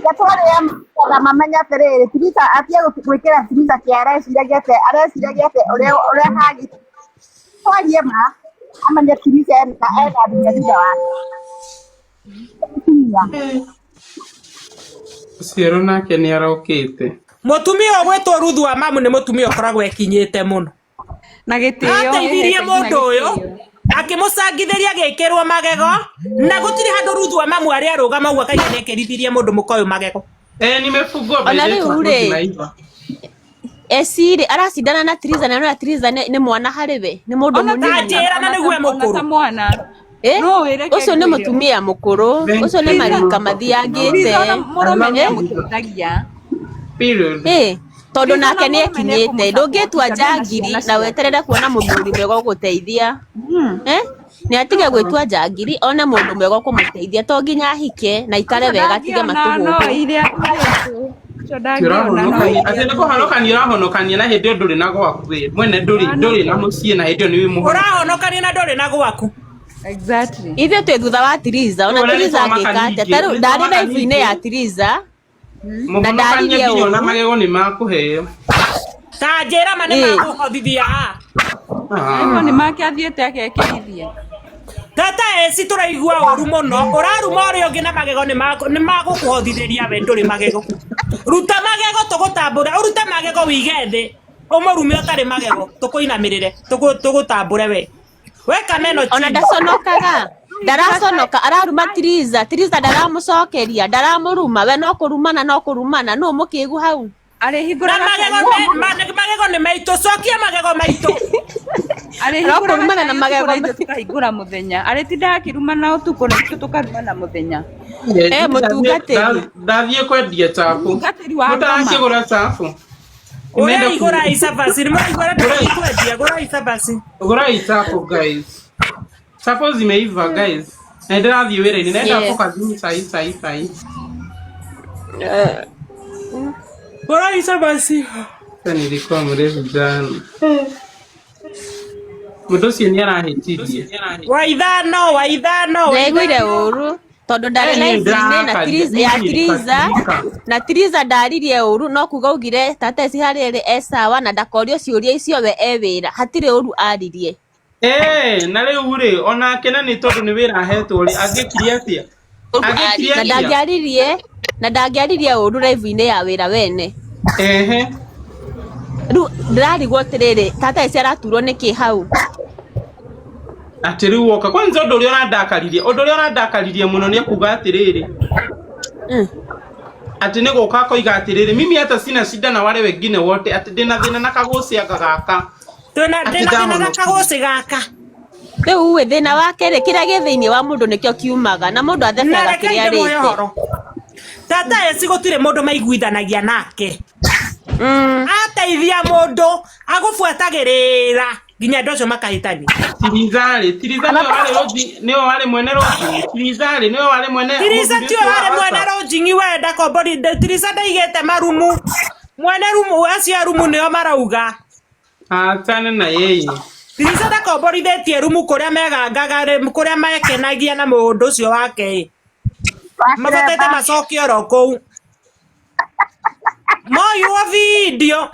Reke twarĩe na mamenye atĩrĩrĩ, Tirisa atige gwĩkĩra Tirisa kĩa areciragia atĩ areciragia atĩ ũrĩa ũrĩa hagi twarie ma amenye Tirisa ena nginya thutha wake. Mũtumia. Ciero nake nĩ arokĩte. Mũtumia ũgwĩtwo Ruthu wa mamu nĩ mũtumia ũkoragwo ekinyĩte mũno. Na gĩtĩo Ateithirie ĩhete nginya mũndũ ũyũ gĩtĩo. akĩmũcangithĩria agĩkĩrwo magego na gũtirĩ handũ Ruthu wa mamu arĩ arũgama ũguo akaiga nĩekĩrithirie mũndũ mũka ũyũ magego. Eh, nimefungua by Ona the way rĩu chapo rĩ zinaiva. Eci rĩ aracindana na Triza na nĩũrona Triza nĩ mwana harĩ we nĩ mũndũ Ona ta Ta mũnini njĩra na ona ta nĩguo e ona ta mũkũrũ. mwana. Eh? No wĩreke Ũcio nĩ ngwĩre. mũtumia mũkũrũ Thank ũcio nĩ you. marika mathiangĩte Triza ona I mũrũme love nĩ Eh? you. amũteithagia. Period. Eh, tondũ Triza ona nake nĩ mũrũme nĩ ekinyĩte ekũmũsupport ndũngĩtua tondũ ena njangiri ciana na ciake. weterere kuona mũthuri mwega ũgũteithia eh? Nĩ atige gwĩtua njangiri one mũndũ mwega ũkũmũteithia to nginya ahike na aikare Ũcio wega atige ndangĩona no matũgũgũ ire athurĩtwo. Ũcio ndangĩona no Ũrahonokania ire atĩ nĩ athurĩtwo. kũhonokania ũrahonokania na hĩndĩ ĩyo ndũrĩ na gwaku we mwene ndũrĩ Mwana. ndũrĩ na mũciĩ na hĩndĩ ĩyo nĩ wĩmũhonokania. Ũrahonokania na ndũrĩ na gwaku. Exactly. Ithuĩ twĩ thutha wa Tiriza ona Rĩu ona nĩ Tiriza twamaka angĩka atĩa ningĩ ta rĩu nĩ ndarĩ twamaka live-inĩ ya ningĩ Tiriza na mũhonokania ndaririe nginya ona ũru magego nĩ makũheo. Ta njĩra ma nĩ ĩ makũhothithia a. Magego nĩ Ah. make athiĩte agekĩrithia. Tata eci tũraigua ũru mũno ũraruma ũrĩa ũngĩ na magego nĩ magũkũhothithĩria we ndũrĩ magego. Ruta magego tũgũtambũre ũrute magego wĩige thĩ ũmũrume ũtarĩ magego tũkũinamĩrĩre tũgũtambũre we. Weka meno ona chini. ndaconokaga ndaraconoka araruma Tiriza Tiriza ndaramũcokeria ndaramũruma we no kũrumana no kũrumana nũ mũkĩgu hau Na Arĩhingũraga magego cai me, ma, magego nĩ maitũ cokia magego maitũ. no arĩhingũraga kũrumana cai na ũtukũ magego na ithuĩ tũkahingũra mũthenya. Arĩtindaga akĩrumana ũtukũ na ithuĩ tũkarumana mũthenya. eh mũtungatĩri Ndathiĩ kwendia chapo. Mũtungatĩri wa ngoma. Mũtarakĩgũra chapo. Nimeenda Ũrĩa ku igũrai cabaci nĩ mũraigua ũrĩa Gũrai ndĩrathiĩ kwendia gũrai cabaci. gũrai chapo guys. Chapo zimeiva guys. Na ndĩrathiĩ wĩra-inĩ naenda hapo yes kazini sahi sahi sahi. Eh, Gũrai cabaci. Sasa nilikuwa mrefu jana. Mũndũ ũcio nĩ arahĩtirie. Wa ithano wa ithano wa ndaiguire ithano. ũru tondũ ndarĩ Eh, niĩ live-inĩ na ndĩrakaria Tiriza ya niĩ Tiriza nĩkasirika. na Tiriza ndaririe ũru no kuga augire tata eci harĩa ĩrĩ e sawa na ndakorio ciũria icio we e wĩra hatirĩ ũru aririe Eh, na rĩu rĩ onake na nĩ tondũ nĩ wĩra ahetwo rĩ angĩkire atĩa? Angĩkire na atĩa? ndangĩaririe na ndangĩaririe ũru live-inĩ ya wĩra wene Ehe. rĩu ndĩrarigwo atĩrĩrĩ tata eci araturwo nĩkĩ hau Atĩ rĩu woka kwanza ũndũ ũrĩa ũrandakaririe ũndũ ũrĩa ũrandakaririe mũno nĩ kuga atĩrĩrĩ atĩ nĩ gũka akoiga atĩrĩrĩ mimi hata sina shida na wale wengine wote atĩ ndĩna thĩna na kagũcĩanga gaka Twĩna atĩ ndĩna thĩna na ndahonokirie. kagũcĩ gaka. Rĩu ĩ thĩna wake rĩ kĩrĩa gĩ thĩinĩ wa mũndũ nĩkĩo kiumaga na mũndũ Na athecaga reke kĩrĩa ndĩmũhe arĩte ũhoro. Tata eci gũtirĩ mũndũ maiguithanagia nake. Ateithia mũndũ agũbuatagĩrĩra nginya andũ acio makahĩtania. Tirizarĩ Tiriza nĩwe warĩ rũnji nĩwe warĩ mwene rũnji Tirizarĩ nĩwe warĩ mwene Tirisa mũthuri tiwe ũcio wa warĩ mwene WhatsApp. rũnjing'i we ndakombori Tirisa ndaigĩte marumu. Mwene rumu acio a rumu nĩo marauga. Achana na yeye. Tirisa ndakomborithĩtie rumu kũrĩa megangaga rĩ kũrĩa mekenagia na mũndũ ũcio wake ĩ. Mabotete Wakĩremba. macoke oro kũu. Moywo video.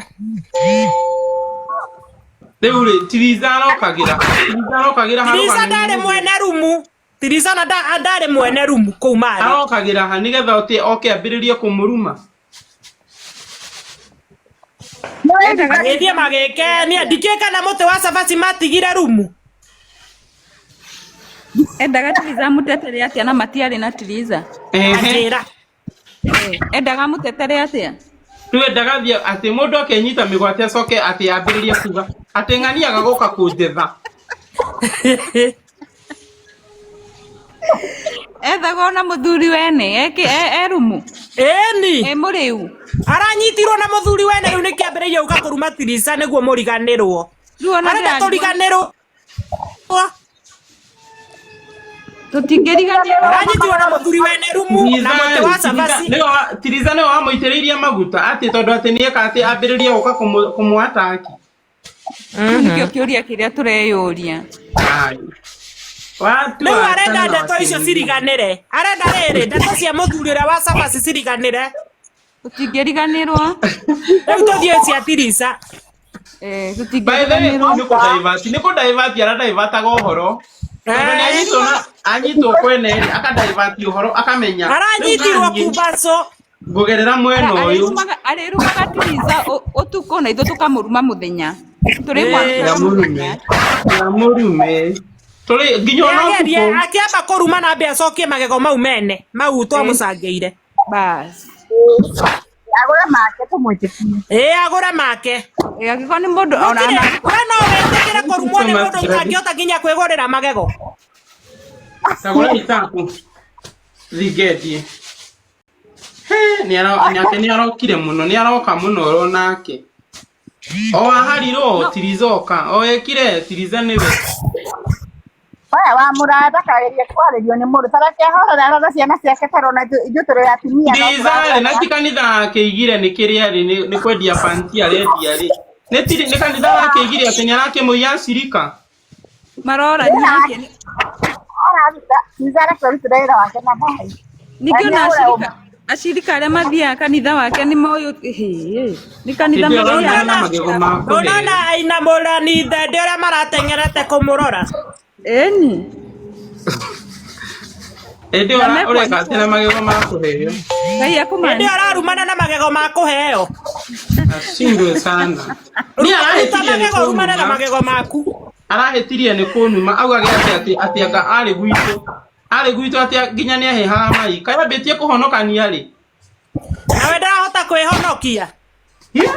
Rĩu rĩ Tiriza arokagĩra Tiriza arokagĩra ha Tirisa rũgano-inĩ ndarĩ rũrũ mwene rumu. Tirisa na ndarĩ mwene rumu kũu marĩ. arokagĩra ha nĩgetha oke oke ambĩrĩrie kũmũruma. Endaga Magĩthiĩ Tiriza amũtetere magĩkenia atĩa? ndikĩũĩ kana mũtĩ wa cabaci matigire rumu. Endaga Tiriza amũtetere atĩa na matiarĩ na Tiriza? Ehe. Anjĩra. Endaga amũtetere atĩa? Rĩu endaga thiĩ atĩ mũndũ akenyita mĩgwate acoke atĩ ambĩrĩrie kuga atĩ ng'ania gũka kũnjetha. Ethagwo na mũthuri wene eke e rumu Ĩni. e mũrĩu. Aranyitirwo na mũthuri wene rĩu nĩkĩambĩrĩirie gũka kũruma Tirisa nĩguo mũriganĩrwo. Rĩu ona Arenda ndĩrarigwo tũriganĩrwo. tũtingĩriganĩrwo. Aranyitirwo na mũthuri wene rumu na mũtĩ wa cabaci. Tiriza nĩwe wamũitĩrĩirie maguta atĩ tondũ atĩ nĩeka atĩ ambĩrĩrie gũka kũmũataki. Kĩu nĩkĩo kĩũria kĩrĩa tũreyũria. Ai. Watu Rĩu arenda achana na ndeto icio wakĩrĩria. ciriganĩre. Arenda rĩrĩ ndeto cia mũthuri ũrĩa wa cabaci ciriganĩre. Tũtingĩriganĩrwo. Rĩu tũthiĩ cia Tirisa. Eh, By the way, tũtingĩriganĩrwo. nĩ kũdivert, nĩ kũdivert aradivataga ũhoro. Tondũ nĩ anyitwo na anyitwo kwene rĩ, akadivert ũhoro akamenya. Rĩu Aranyitirwo naniĩ kumbaco. ngũgerera mwena ũyũ. Arĩrumaga Tiriza ũtukũ na ithuĩ tũkamũruma mũthenya. Tũrĩmwanĩkaga Ya mũrume. mũthenya. Ya mũrume. Tũrĩ nginya ona Nĩagerie ũtukũ. akĩamba kũruma na ambe acokie magego mau mene mau Eh, twamũcangĩire. bas. Agũre make tũmwĩtĩkie. Ĩĩ agũre make. Eh, angĩkorwo nĩ mũndũ ona Gũtirĩ we no wĩtĩkĩre Thank you kũrumwo so nĩ much, mũndũ Gladys. ũtangĩhota nginya kwĩgũrĩra magego. Tagũra itapu. Thingendie. He, nĩake nĩarokire mũno, nĩaroka mũno oro nake. O aharirwo no Tiriza oka, o ekire Tiriza nĩwe. Oya wa mũrata akageria kwarĩrio nĩ mũndũ tareke ahorere arore ciana ciake tondũ ona ithuĩ tũrĩ atumia no Tiriza rĩ, na tũrarora. ti kanitha akĩigire nĩ kĩrĩa rĩ, nĩ kwendia panti arendia rĩ. Nĩ tiri nĩ kanitha wakĩigire atĩ nĩarakĩmũiya acirika. marorania nĩkĩ Araruta Tiriza areke ũrutĩre wĩra wake na thayũ. Na ningĩ ona nĩagũre acirika acirika arĩa mathiaga kanitha wake nĩ moĩ hĩ, nĩ kanitha Hĩndĩ ĩyo mathiaga ũrarumana na magego ma kũheo. Ndũnona aina mũrani thende ũrĩa marateng'erete kũmũrora. ĩni Hĩndĩ ĩyo na ũreka atĩ mekwanĩkwo na magego ma kũheo. Ngai Hĩndĩ ĩyo akũmanĩka ararumana na magego ma kũheo. Ashindwe sana. Niĩ Ruta arahĩtirie nĩ magego rumane na kũnuma. magego maku. Arahĩtirie nĩ kũnuma augage atĩ atĩ atĩ anga arĩ gwitũ. Arĩ gwitũ atĩ nginya nĩahehaga mai. Kaĩ ambĩtie kũhonokania rĩ? Nawe ndarahota kwĩhonokia. Hĩ?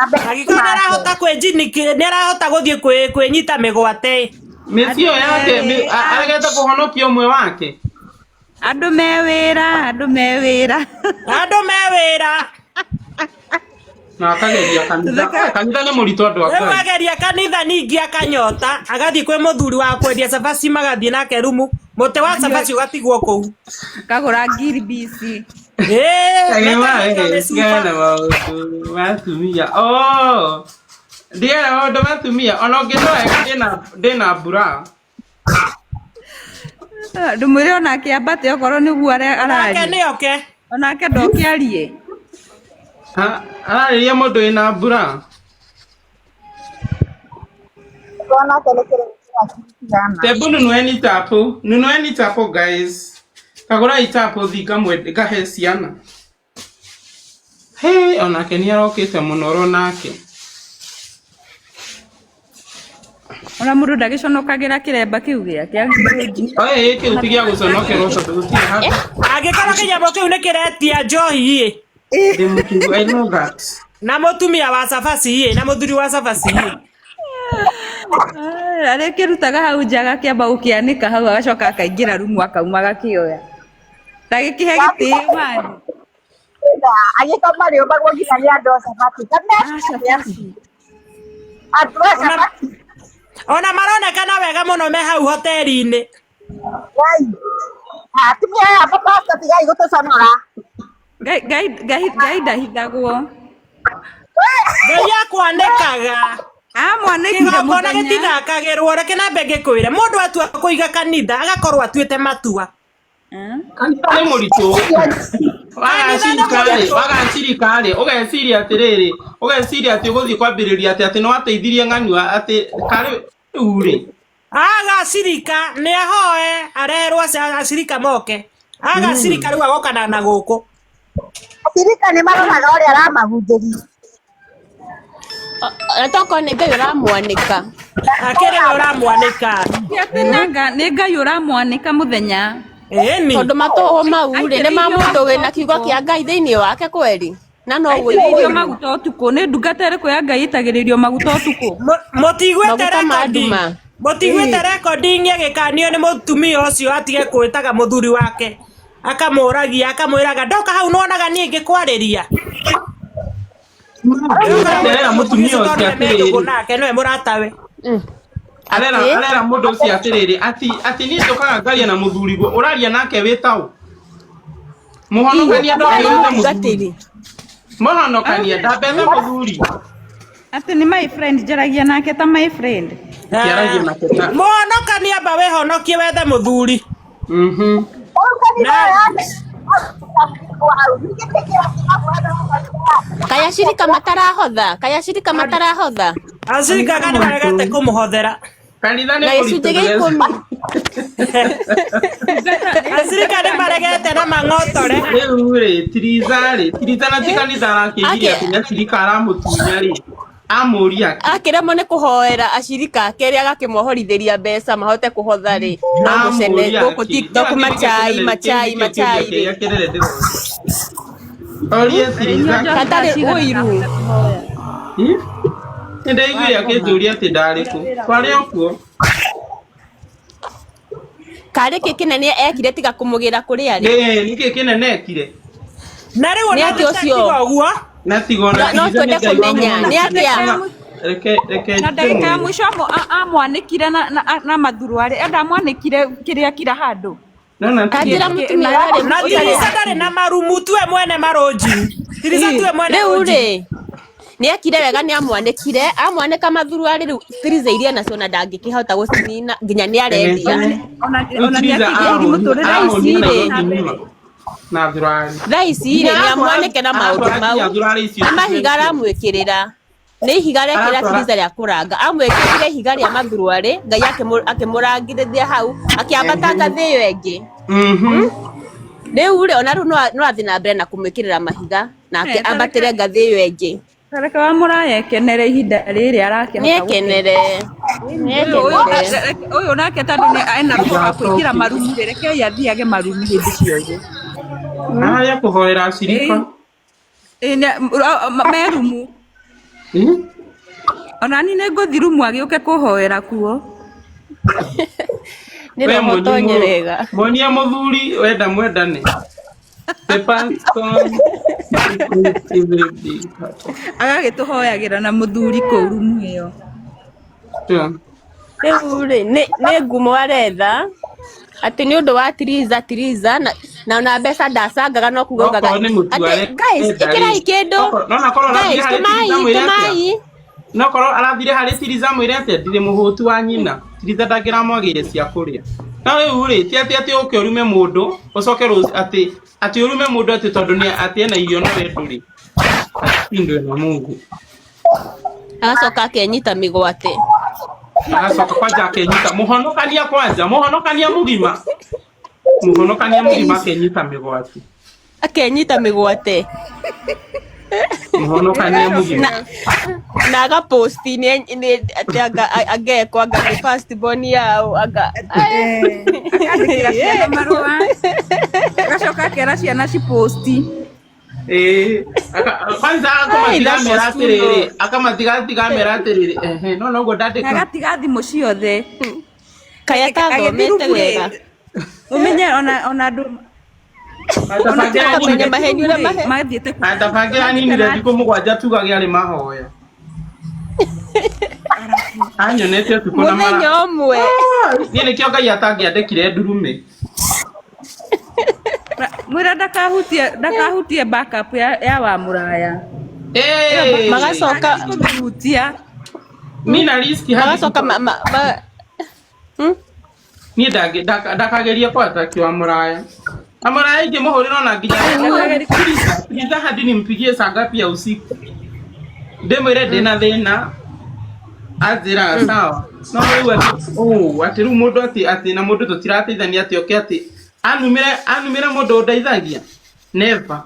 Ambe Angĩkorwo make. nĩarahota kwĩnjiniki nĩarahota gũthiĩ kwĩnyita mĩgwate. Mĩciĩ ĩyo yake aregete kũhonokia ũmwe wake. andũ me wĩra andũ me wĩra Andũ me wĩra. Na akageria kanitha. Tũtheka Eh, kanitha nĩ mũritũ andũ a Rĩu Ngai. ageria kanitha ningĩ akanyota agathiĩ kwĩ mũthuri wa kwendia cabaci magathiĩ nake rumu mũtĩ wa cabaci ũgatigwo kũu. kagũra ngiri bici Ĩĩ Kagema mekagĩrio eh, tigana mĩcuba. na maũndũ ma atumia. Oh, ndigana na maũndũ ma atumia. Ona ũngĩndora wega ndĩna mbura. ndũmwĩre onake ambate okorwo nĩguo Onake araria nĩoke. onake ndoke arie Ha, ararĩria mũndũ wĩna mbura. Onake nĩ kĩrĩgĩra tigana. Tebu nunueni tapu. Nunueni tapu guys. Kagũrai tapu thi ngamwe ngahe ciana. He, onake nĩarokĩte mũno oro nake. ona mũndũ ndagĩconokagĩra kĩremba kĩu gĩake Oe, kĩu ti gĩa gũconokerwo tondũ gũtirĩ handũ. Angĩkorwo kĩnyamũ kĩu nĩkĩretia njohi ĩ Ndĩ mũkĩgu, I know that. na mũtumia wa cabaci ĩ na mũthuri wa cabaci ĩ. Arĩkĩrutaga hau nja agakĩamba gũkĩanĩka hau agacoka akaingĩra rumu akauma agakĩoya ndagĩkĩhe gĩtĩo mani Agĩkoma rĩũmbagwo nginya nĩ andũ a cabaci. ah cabaci Andũ a Ona cabaci. ona maronekana wega mũno me hau hoteli-inĩ. Ngai. Atumia aya pasta tigai gũtũconora. Ngai Ngai Ngai Ngai ndahithagwo Ngai akwanĩkaga. amwanĩkire Kĩgongona mũthenya gĩtithakagĩrwo reke nambe ngĩkwĩre mũndũ atua kũiga kanitha agakorwo atuĩte matua. Eh? Kanitha nĩ mũritũ. Kanitha nĩ Wagacirika rĩ, mũritũ. wagacirika rĩ, ũgeciria atĩrĩrĩ, ũgeciria atĩ ũgũthiĩ kwambĩrĩria atĩ atĩ nĩwateithirie ng'ania atĩ karĩ rĩu rĩ. Agacirika nĩ ahoe areherwo acirika moke. Agacirika rĩu agokana na gũkũ. Acirika nĩ maroraga ũrĩa aramahunjĩria. Na tokorwo nĩ Ngai ũramwanĩka. Akĩrĩ we ũramwanĩka. Ti atĩ nĩ Ngai ũramwanĩka mũthenya Ĩni. Tondũ matũhũ mau rĩ nĩ ma aitĩrĩirio mũndũ maguta wĩna kiugo ũtukũ kĩa Ngai thĩinĩ wake kweri. Na no aitĩrĩirio ũiguĩrwo. maguta ũtukũ nĩ ndungata ĩrĩkũ ya Ngai ĩitagĩrĩrio maguta ũtukũ Mũtiguĩte Maguta ma recording. nduma. Mũtiguĩte recording agĩkanio nĩ mũtumia ũcio atige kwĩtaga mũthuri wake. Akamũragia akamwĩraga ndoka hau nĩwonaga niĩ ngĩkwarĩria. Arera Mũthuri mũtumia ũcio ũcio tondũ nĩwe me ndũgũ atĩrĩrĩ. nake nĩwe mũratawe. Arera Atĩ arera mũndũ ũcio atĩrĩrĩ atĩ atĩ niĩ njũkaga ngaria na mũthuriguo ũraria nake wĩ taũ. Mũhonokania nĩ ndokĩte mũthuri. mũtungatĩri. Mũhonokania ndambetha mũthuri. atĩ nĩ my friend njaragia nake ta my friend Kĩaragia nake ta Mũhonokania amba wĩhonokie wethe mũthuri. Mhm. Kaya shirika matarahotha, kaya shirika matarahotha. Acirikaga nĩ maregete kũmũhothera. Kanitha nĩ Na gĩcunjĩ gĩa kũritũ. ikũmi. Acirika nĩ maregete na mang'otore. Rĩu rĩ, Tiriza rĩ, Tiriza na ti kanitha arakĩgiria Ake- atĩ nyacirika aramũtunya rĩ, amũria kĩ? Akĩremwo nĩ kũhoera acirika ake rĩ agakĩmohorithĩria mbeca mahote kũhotha rĩ no mũcene Amũria gũkũ kĩ? TikTok Nĩwe kĩũria machai kĩnene, kĩu machai nĩkĩo kĩũria machai rĩ. kĩrĩa kĩnene ndĩroria. Orie Tiriza Inyuĩ njohi thaa Hatarĩ cigana ũiru. ndahota kũhoya? Ĩ? Nĩ ndaiguire akĩnjũria atĩ ndarĩ kũ. Twarĩ o kuo. Karĩ kĩ kĩnene ekire tiga kũmũgĩra kũrĩa rĩ? Ĩ, nĩkĩ kĩnene ekire? Na rĩu Nĩ ona atĩa ũcio? tiga ũguo. Na tiga ona No Tiriza nĩ twende Ngai kũmenya nĩ wamũhonokirie. atĩa? Ona reke reke Na ndagĩka ya ndĩmwĩre. mũico amwanĩkire na mathuruarĩ enda amwanĩkire kĩrĩa kira handũ. Nona Kanjĩra Tiriza. mũtumia ũrarĩ Na ũtarĩ Tiriza ndarĩ na marumu tuwe mwene marũnji. Tiriza tuwe mwene rĩu rũnji. rĩ nĩ ekire wega nĩ amwanĩkire amwanĩka mathuruarĩ rĩu Tiriza iria nacio na ndangĩkĩhota gũcinina nginya nĩ arendia. Ona Rĩu ona Tiriza nĩatigĩrĩire mũtũrĩre Thaa ici arahũnio rĩ Nairobi ng'ima na thurari. thaa ici rĩ Nginya nĩ aratwara amwanĩke na maũndũ aratwara mau nginya thurari icio nĩ mahiga cicio. aramwĩkĩrĩra nĩ ihiga rekĩra Aratwara Tiriza rĩa kũranga amwĩkĩrire ihiga rĩa mathuruarĩ Ngai akĩmũrangithia hau akĩambata ngathĩ ĩyo ĩngĩ. Mhm. Rĩu rĩ ona rĩu no athiĩ na mbere na kũmwĩkĩrĩra mahiga nake ambatĩre ngathĩ ĩyo ĩngĩ. Tareke wa mũraya ekenere ihinda rĩrĩ Nĩ arakĩhota gũkena. ekenere nĩ Ũyũ ekenere. ũyũ nake tondũ nĩ ena roho wa kũingĩra marumu rĩ, rekei athiage marumu hĩndĩ ciothe. Harĩa kũhoera acirika. Ĩ, me rumu. Ĩ? Ona niĩ nĩngũthiĩ rumu agĩũke kũhoera kuo. Nĩ We roho muonie tonye wega. muonie mũthuri wenda mwendane. The pastor every big heart. Agagĩtũhoyagĩra na mũthuri kũu rumu ĩyo. Sure. Rĩu rĩ nĩ ngumo aretha atĩ nĩ ũndũ wa Tiriza Tiriza na na mbeca ndacangaga no kuga augaga Okorwo nĩ mũtu atĩ guys arenda ĩkĩrai rĩ. kĩndũ Okorwo no korwo arathire guys harĩ tũmai Tiriza mwĩre atĩa? tũmai No korwo arathire harĩ Tiriza mwĩre atĩa ndirĩ mũhũtu wa nyina. Tiriza ndangĩramwagĩire cia kũrĩa. No rĩu rĩ ti atĩ atĩ ũke ũrume mũndũ ũcoke rũciũ atĩ atĩ ũrume mũndũ atĩ tondũ nĩ atĩ ena irio no we ndũrĩ. Ashindwe na Mungu. Agacoka akenyita mĩgwate. Agacoka kwanja akenyita mũhonokania kwanja mũhonokania mũgima. Mũhonokania mũgima akenyita mĩgwate. Akenyita mĩgwate. Mũhonokania mũgima. Na na agaposti nĩ atĩ anga angekwo anga nĩ first born yao anga Akandĩkĩra ciana marũa. Agacoka akera ciana ciposti. Ĩĩ, kwanza Ai, akamatiga that amera was too atĩrĩrĩ low. akamatiga tiga amera atĩrĩrĩ ehe no noguo Na ndandĩka agatiga thimũ ciothe. Kaĩ Agĩthiĩ atathomete rumu rĩ, wega. ũmenye ona ona andũ ona Atabangira andũ Akamenya magĩthiĩ maheni rumu ũrĩa rĩ, mahe. mathiĩte atabangira mathiĩte ninire na thikũ mũgwanja tugage arĩ mahoya anyonete ũtukũ na Mũthenya mara ũmwe. Niĩ nĩkĩo Ngai atangĩandĩkire ndurume. Mwĩra ndakahutie ndakahutie backup ya wa mũraya. Ĩyo Ĩĩ, backup Magacoka kũmĩhutia. mi na riski hadi magacoka hmm? Niĩ ndakageria kwataki wa mũraya na mũraya ingĩmũhũrĩra ona nginya Ndakageria Tiriza Tiriza hadi nimpigie saa ngapi ya usiku ndĩmwĩre ndĩna thĩna anjĩraga sawa no rĩu atĩ ũ atĩ rĩu mũndũ atĩ atĩ na mũndũ tũtirateithania atĩ oke atĩ anumĩre anumĩre mũndũ ũndeithagia never.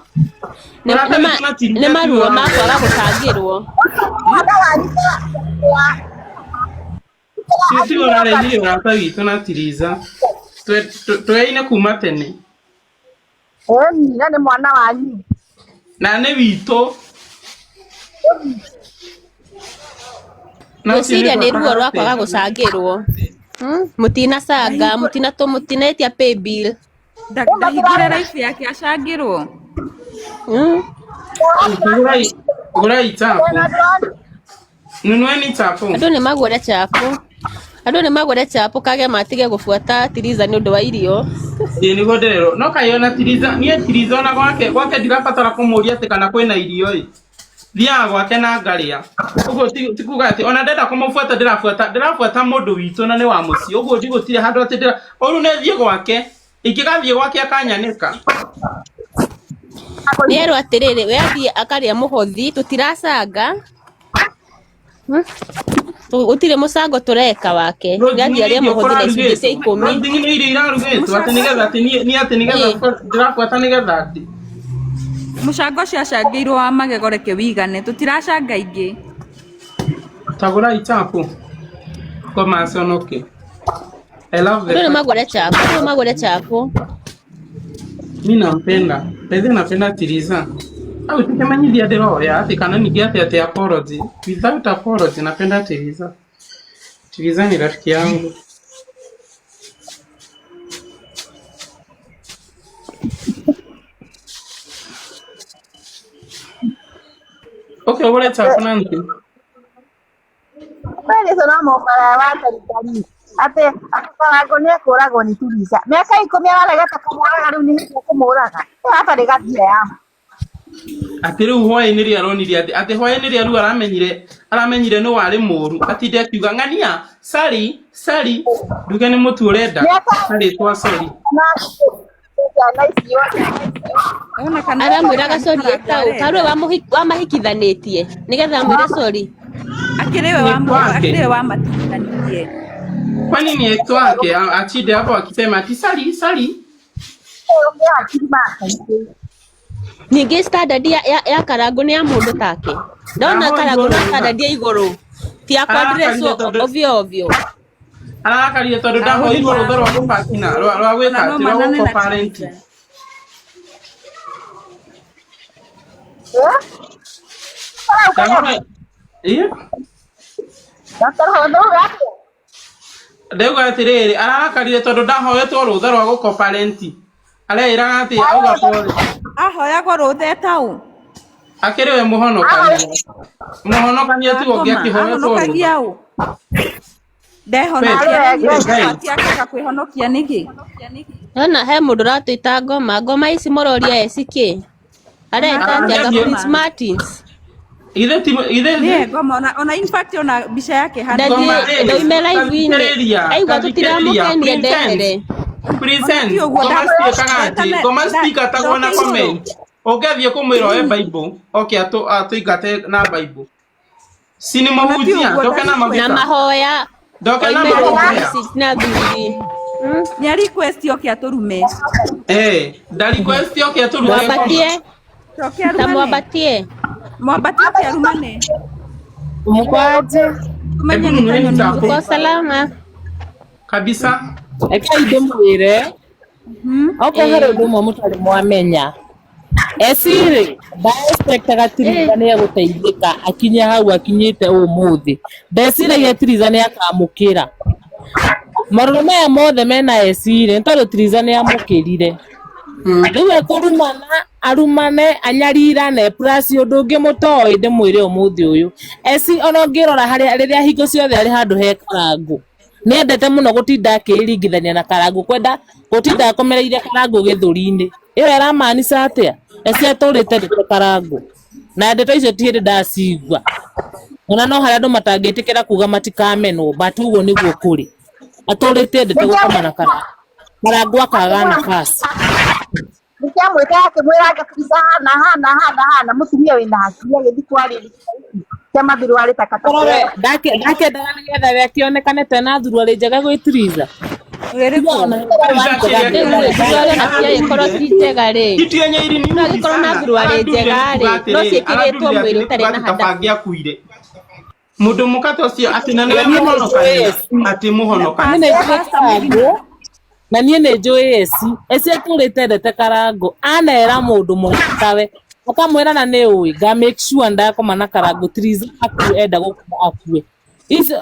Nĩ Ũrata nĩ ma witũ na Tiriza nĩ ti maruo wa ma kwaga wega. gũcangĩrwo. Ti ũrarehire ũrata witũ na Tiriza tweine kuma tene Ĩni, na nĩ mwana wanyu. Na nĩ witũ na ũcio nĩ Ngwĩciria nĩ ruo rwa twakaga kwaga tene. gũcangĩrwo. Mũtinacanga, mũtinetia pay bill. Ndahingũre life yake acangĩrwo. Gũrai gũrai chapo. Nunueni chapo. Andũ nĩ magũre chapo. Andũ nĩ magũre chapo kage matige gũbuata Tiriza nĩ ũndũ wa irio. Ĩĩ nĩguo ndĩrerwo. No kaĩ ona Tiriza, niĩ Tiriza ona gwake gwake ndirabatara kũmũria atĩ kana kwĩna irio ĩ. Thiaga gwake na ngaria. Ũguo ti kuga atĩ ona ndenda kũmũbuata ndĩrabuata ndĩrabuata mũndũ witũ na nĩ wa mũciĩ. Ũguo ndigũtirĩ handũ atĩ ndĩra ũru nĩ thiĩ gwake. Ingĩgathiĩ gwake akanyanĩka. Nĩerwo atĩrĩrĩ, we athiĩ akarĩa mũhothi, tũtiracanga. Gũtirĩ mũcango tũreka wake. We athiĩ arĩe mũhothi na icunjĩ cia 10. Roasting nĩ irio irarugĩtwo atĩ nĩgetha atĩ niĩ atĩ nĩgetha ndĩrabuata nĩgetha atĩ. Mũcango ũcio acangĩirwo wa magego reke wigane tũtiracanga ingĩ. Tagũrai chapo. Ngoma aconoke. I love Andũ the nĩ magũre chapo, andũ nĩ magũre chapo. Mi nampenda. Bethe napenda Tiriza. Au tikimanyithia ndĩroya atĩ kana ningĩ atĩ atĩ apology. Without apology napenda Tiriza. Tiriza ni rafiki yangu. Okay, ũgũre chapo Nancy. Kweli no mũmara wa tarikari atĩ Karango nĩ ekũragwo nĩ Tiriza. Mĩaka 10 araregete kũmũraga rĩu nĩ hĩndĩ ekũmũraga. Ĩyo hatarĩ gathia ya ma. Atĩ rĩu hwaĩ-inĩ rĩrĩa aronire atĩ atĩ hwaĩ-inĩ rĩrĩa rĩu aramenyire aramenyire nĩ warĩ mũru atinde akiuga ng'ania sari sari nduge nĩ mũtu ũrenda Mĩaka arĩtwa sorry. na ciana icio. Ona kana Aramwĩraga kana sorry Karango etaũ, arenda. karũĩ wamahikithanĩtie nĩgetha amwĩre sorry. Akĩrĩ we Ni wa kwake. akĩrĩ we wamatigithanirie. Kwani ni ex wake achinde hapo akisema ati sari sari. Ũngĩ hakiri makaingĩ. Ningĩ standard ya Karango nĩ ya mũndũ take. Ndona Ndahoirwo Karango na rũtha. standard ya igũrũ. Ti ya Arakarire kwadresswo tondũ ovyo ovyo. arakarire tondũ ndahoirwo rũtha rwa gũbatina rwa rwa gwĩka Ona no atĩ rwa manane na gũko-parent. Tiriza. Eh? Karauga Ndahoe ĩĩ Dr. Hondo uga atĩa? ndauga atĩrĩrĩ ararakarire tondũ ndahoetwo rũtha rwa gũko-parent. Areĩraga atĩ auga pole. Ahoyagwo rũtha etaũ. Akĩrĩ we mũhonokania. Mũhonokania tiwe ũngĩ Akoma akĩhoetwo rũtha. ahonokagia ũ? Ndehonokia We, rĩ we nyina Ngai. abatie akaga kwĩhonokia nĩkĩ? Ndona he mũndũ ũratwĩta ngoma, ngoma ici mũroria eci kĩ? Areta Ona atĩa akĩrĩ anga Arathiĩ ngoma. Prince Martins? Ithe ti ithe Nĩye ngoma ona in fact ona mbica yake hana ngoma Ndathiĩ ĩ ndaime live-inĩ. tathikĩrĩria Aigua tathikĩrĩria tũtiramũkenia Princess ndehere. Ona Princess ti ũguo ngoma citiĩkaga atĩ ndetana ngoma citingatagwo na ndoke igũrũ. comment ũngĩathiĩ kũmwĩra oe Bible oke atũingate na Bible si ni Ona ti mũhunjia ũguo ndoke na nda Na maguta mahoya ndoke na oime mahoya ici na thuri. Nĩ request oke atũrume. eh nda request oke atũrute ngoma Mwambatie Coke ta arumane. mwambatie. Mwambatie oke arumane. Mkwaje? Tumenye hebu nĩ nunueni kanyoni chapo Uko salama? kabisa Rekai ndĩmwĩre okorwo harĩ ũndũ ũmwe mũtarĩ mwamenya Esirĩ ndaexpectaga Tiriza nĩ egũteithĩka akinye hau akinyĩte ũmũthĩ ndeciragia Tiriza nĩ akamũkĩra marũrũ maya mothe mena Esirĩ nĩ tondũ Tiriza nĩ amũkĩrire rĩu ekũrumana arumane anyarirane plus ũndũ ũngĩ mũtoĩ ndĩmwĩre ũmũthĩ ũyũ Esi ona ũngĩrora harĩa rĩrĩa hingo ciothe arĩ handũ he Karangũ nĩendete mũno gũtinda akĩringithania na Karangũ kwenda gũtinda akomereire Karangũ gĩthũri-inĩ ĩyo ĩramaanica atĩa Esi atũrĩte ndeto Karangũ na ndeto icio ti hĩndĩ ndacigua ona no harĩa andũ matangĩtĩkĩra kuga matikamenwo but ũguo nĩguo kũrĩ atũrĩte ndeto gũkoma na Karangũ Karangũ akaga nafasi Nĩkĩamwĩta akĩmwĩra anga Tiriza hana hana hana hana mũtumia wĩna hakiri agĩthiĩ kwarĩria cia mathuruarĩ takataka. Korwo ndakendaga nĩgetha we akĩonekane tena thuruarĩ njega gwĩ Tiriza tiga Ũrĩrĩkũ? ona Tiriza Rĩu kĩrĩa rĩ thuruarĩ ona cio ĩkorwo ti njega rĩ. kitu yenye No iliniudhi angĩkorwo na sana thuruarĩ arandurire njega nĩ kuga rĩ, no atĩrĩrĩ ciĩkĩrĩtwo arandurire atĩ mwĩrĩ nĩ ũtarĩ kuga na atĩ handabu. kaba angĩakuire mũndũ mũkate ũcio atĩ na nĩwe niĩ nĩ njũĩ mũhonokania Esi atĩ niĩ mũhonokania nĩ njũĩ Pastor Mũgima. Karangũ na niĩ nĩ njũĩ Esi Esi atũrĩte ndete Karangũ anera mũndũ mũratawe akamwĩra na nĩ ũĩ nga make sure ndakoma na Karangũ Tiriza akue enda gũkua akue icio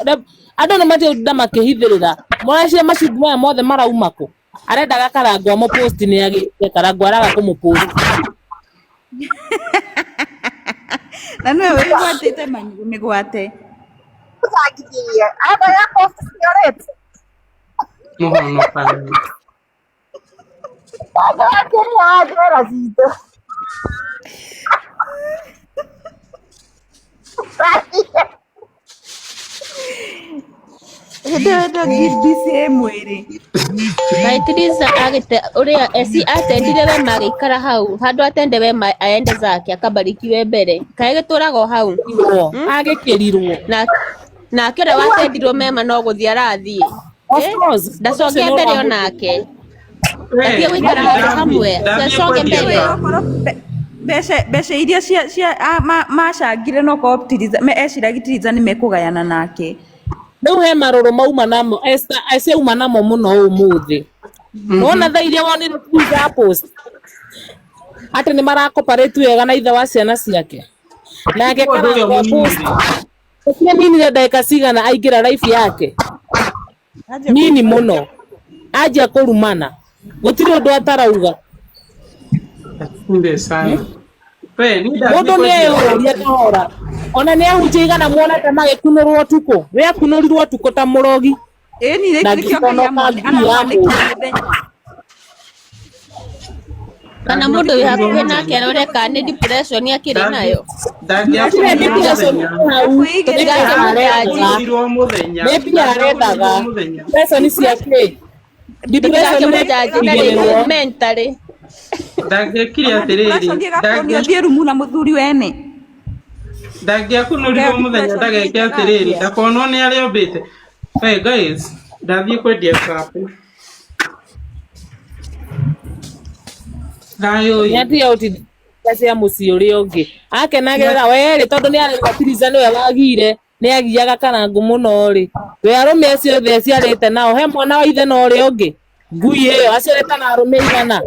andũ nĩ matinda makĩhithĩrĩra mũracia macumbi maya mothe marauma kũ arendaga Karangũ amũpost nĩ agĩte Karangũ araga kũmũpost Na nĩwe wĩgwatĩte mĩgwate. Ũcangithie. Arenda post ciorĩte. mũhonokania Andũ akĩrĩa wa njera citũ. Ndo ngimbici mwĩrĩ. Kaĩ Tiriza agĩte ũrĩa eci atendire wema agĩikara hau handũ atende wema aende zake akabarikiwe mbere kaĩ gĩtũraga o hau. Agĩkĩrirwo. Na nake ũrĩa watendirwo mema no gũthiĩ arathiĩ. Of course. Ndacoke mbere onake. Ndatige gũikara handũ hamwe ndacoke mbere. Mbeca iria cia macangire no korwo Tiriza eciragia Tiriza nĩ mekũgayana nake. Rĩu he marũrũ mauma namo Esther acio auma namo mũno ũmũthĩ. Wona thaa iria wonire Tiriza post atĩ nĩ marakoparĩte wega na ithe wa ciana ciake. Nake Karangũ post ũcio ninire ndagĩka cigana aingĩra life yake nini mũno anjia kũrumana gũtirĩ ũndũ atarauga. Kumbe sana. We, ni Mũndũ nĩ eyũria kahora ona nĩ ahunjia igana muona ta magĩkunũrwo ũtukũ we akunũrirwo ũtukũ ta mũrogi. Ĩni Na nĩkĩo ngĩconoka Ngai ngiri ya aramwandĩkire mũndũ. mũthenya. Kana mũndũ wĩ hakuhĩ nake arore kana nĩ depression akĩrĩ nayo. Gũtirĩ depression hau. Ndangĩakunũrirwo mũthenya. Nĩ mbia arethaga. Depression cia kĩ? Depression nĩ Tũtigakĩmũjanji na rĩngĩ mentally. Ndangĩekire atĩrĩrĩ. Depression ũthiĩ rumu na mũthuri wene. Ndangĩakunũrirwo mũthenya ndageke atĩrĩrĩ ndakonwo nĩ arĩa ombĩte. Hey guys, ndathiĩ kwendia chapo. Thayũ ĩ. Nĩatiga gũtindĩka cia mũciĩ ũrĩa ũngĩ akenagĩrĩra werĩ tondũ nĩ arauga Tiriza nĩwe wagire nĩ agiaga Karangũ mũno rĩ we arũme acio othe aciarĩte nao he mwana wa ithe na ũrĩa ũngĩ ngui ĩyo aciarĩte na arũme igana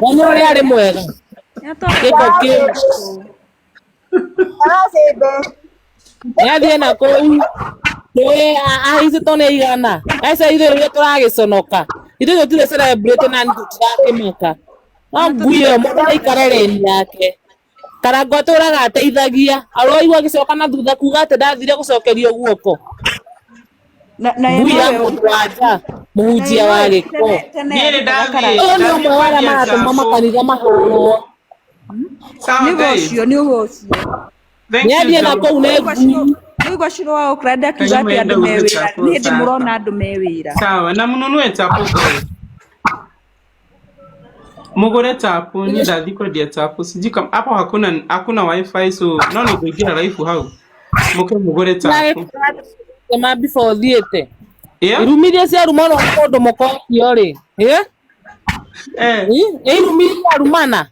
mwana ũrĩa arĩ mwega gĩko kĩu nĩathiĩ na kũu nĩwe ahaicĩtwo nĩ igana aica ithuĩ rĩrĩa tũragĩconoka ithuĩ tũtirĩ celebrate na tũtirakĩmaka no ngui ĩyo mũndũ aikare lane yake Karangũ atũraga ateithagia aroigua agĩcoka na thutha kuga atĩ ndathire gũcokerio guoko ngui ya mũndũ wa nja mũhunjia wa gĩko Niĩ ndathiĩ. ũyũ nĩ ũmwe wa arĩa maratũma makanitha mahũrwo. Sawa guys. Nĩ ũguo ũcio. Thank you Nĩathiĩ na Chapo. kũu nĩ ngui. Nĩũigua Shiro wa Auckland akiuga atĩ andũ me wĩra nĩ hĩndĩ mũrona andũ me wĩra. Sawa, na mnunue chapo guys. Mugure chapo, ni ndathi kwendia chapo. Sijui kama hapo hakuna wifi so no ni kuingia live hau. Muke mugure chapo. Ma before thiĩte Yeah? irumi iria ciarumana mũndũ mũkokio rĩ irumi iria arumana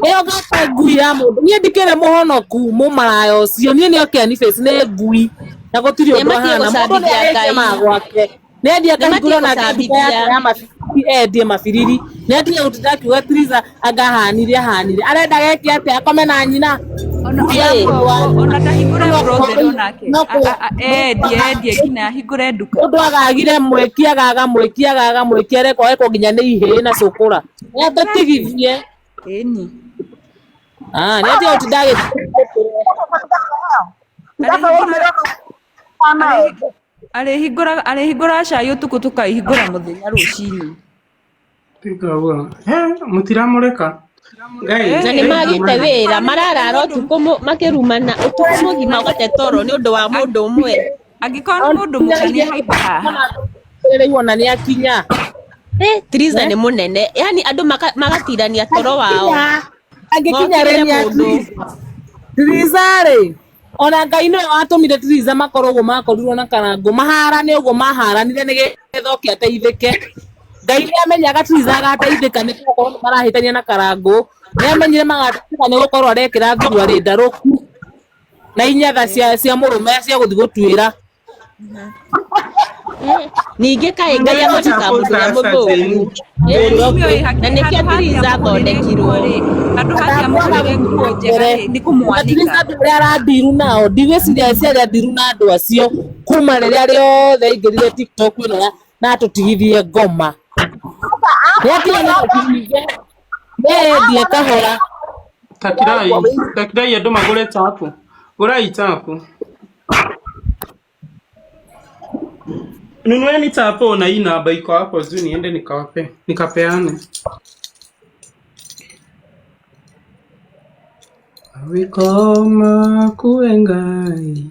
ĩyo ngata ngui ya mũndũ niĩ ndikĩrĩ mũhonoku mũmaraya ũcio niĩ nĩ oke Boniface nĩ ngui na gũtirĩ ũndũ Nĩmatige ahana mũndũ nĩ gũcambithia arĩtie Ngai. ma gwake nĩ endia akahingũra na nduka yake ya mabiriri endie mabiriri nĩ atige gũtinda akiuga Tiriza anga ahanire ahanire arenda geke atĩa akome na nyina. Ona ndahingũre brothel onake endie endie nginya ahingũre nduka. Mũndũ agagire mwĩki agaga mwĩki agaga mwĩki arekwo ekwo nginya nĩ ihĩĩ na cũkũra nĩ atũtigithie. Ĩni. Nĩ atige gũtinda Arĩhingũraga cai ũtukũ tũkaihingũra mũthenya rũcinĩ. Tiga ũguo. He, mũtiramũreka. Guys, Na nĩ magĩte wĩra mararara ũtukũ makĩrumana ũtukũ mũgima ũgate toro nĩ ũndũ wa mũndũ ũmwe. Angĩkorwo nĩ mũndũ mũka nĩ haimba haha. Rĩu ona nĩ akinya. Tiriza nĩ mũnene yani andũ magatirania toro wao. Angĩkinya Mokĩrĩre rĩni ya mũndũ. Tiriza rĩ ona Ngai nĩwe watũmire Tiriza makorwo ũguo makorirwo na Karangũ maharane ũguo maharanire nĩgetha oke ateithĩke. Ngai nĩ amenyaga Tiriza agateithĩka nĩ gũkorwo nĩ marahĩtania na Karangũ nĩ amenyire magateithĩka nĩ gũkorwo arekĩra thuruarĩ ndarũku na inyatha cia mũrũme cia gũthiĩ gũtuĩra. Ningĩ kaĩ Ngai athondekaga mũndũ ũrĩa mũthũku. Na nĩkĩo Tiriza athondekirwo. Handũ hatia mũgũrĩre nguo njega rĩ nĩ kũmwanĩka. Tiriza andũ arĩa arandiru nao ndigwĩciria ciarĩa ndiru na andũ acio kuma rĩrĩa rĩothe aingĩrire TikTok ĩno na atũtigithie ngoma. Nĩatige na atũtigithie nĩendie kahora. Takirai, takirai andũ magũre chapo. Gũrai chapo. Nunueni chapo na hii namba iko hapo juu niende nikawape, nikapeane. Awikoma kuwe Ngai.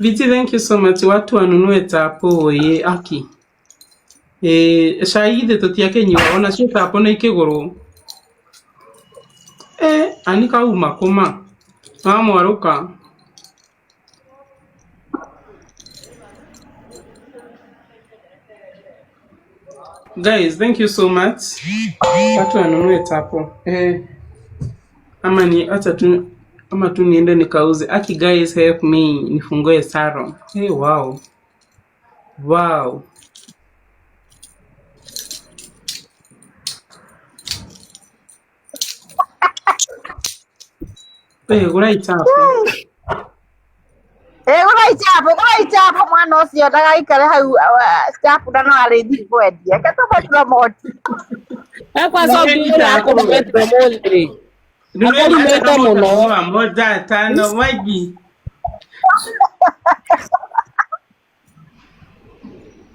Viti, thank you so much. Watu wanunue tapo ye aki. Eh, cai ithe tũtiakĩnyua ona cio tapo nĩ ikĩgũrwo. Eh, ani kauma kũma. Wamwarũka. Guys, thank you so much. Watu wanunue tapo. Eh, ama ni acha tu ama tu niende nikauze. Aki guys help me nifungue salon. Hey, wow. Wow. Hey, gũra itapo. Ĩ gũra ichapo, gũra ichapo mwana ũcio ndagaikare hau chapo na no arĩthiĩ kwendia. Reke tũmũ promote. Ekwa songi ũrĩa akũrũmĩte ũmũthĩ rĩ. Akũrumĩte mũno. Moja tano maji.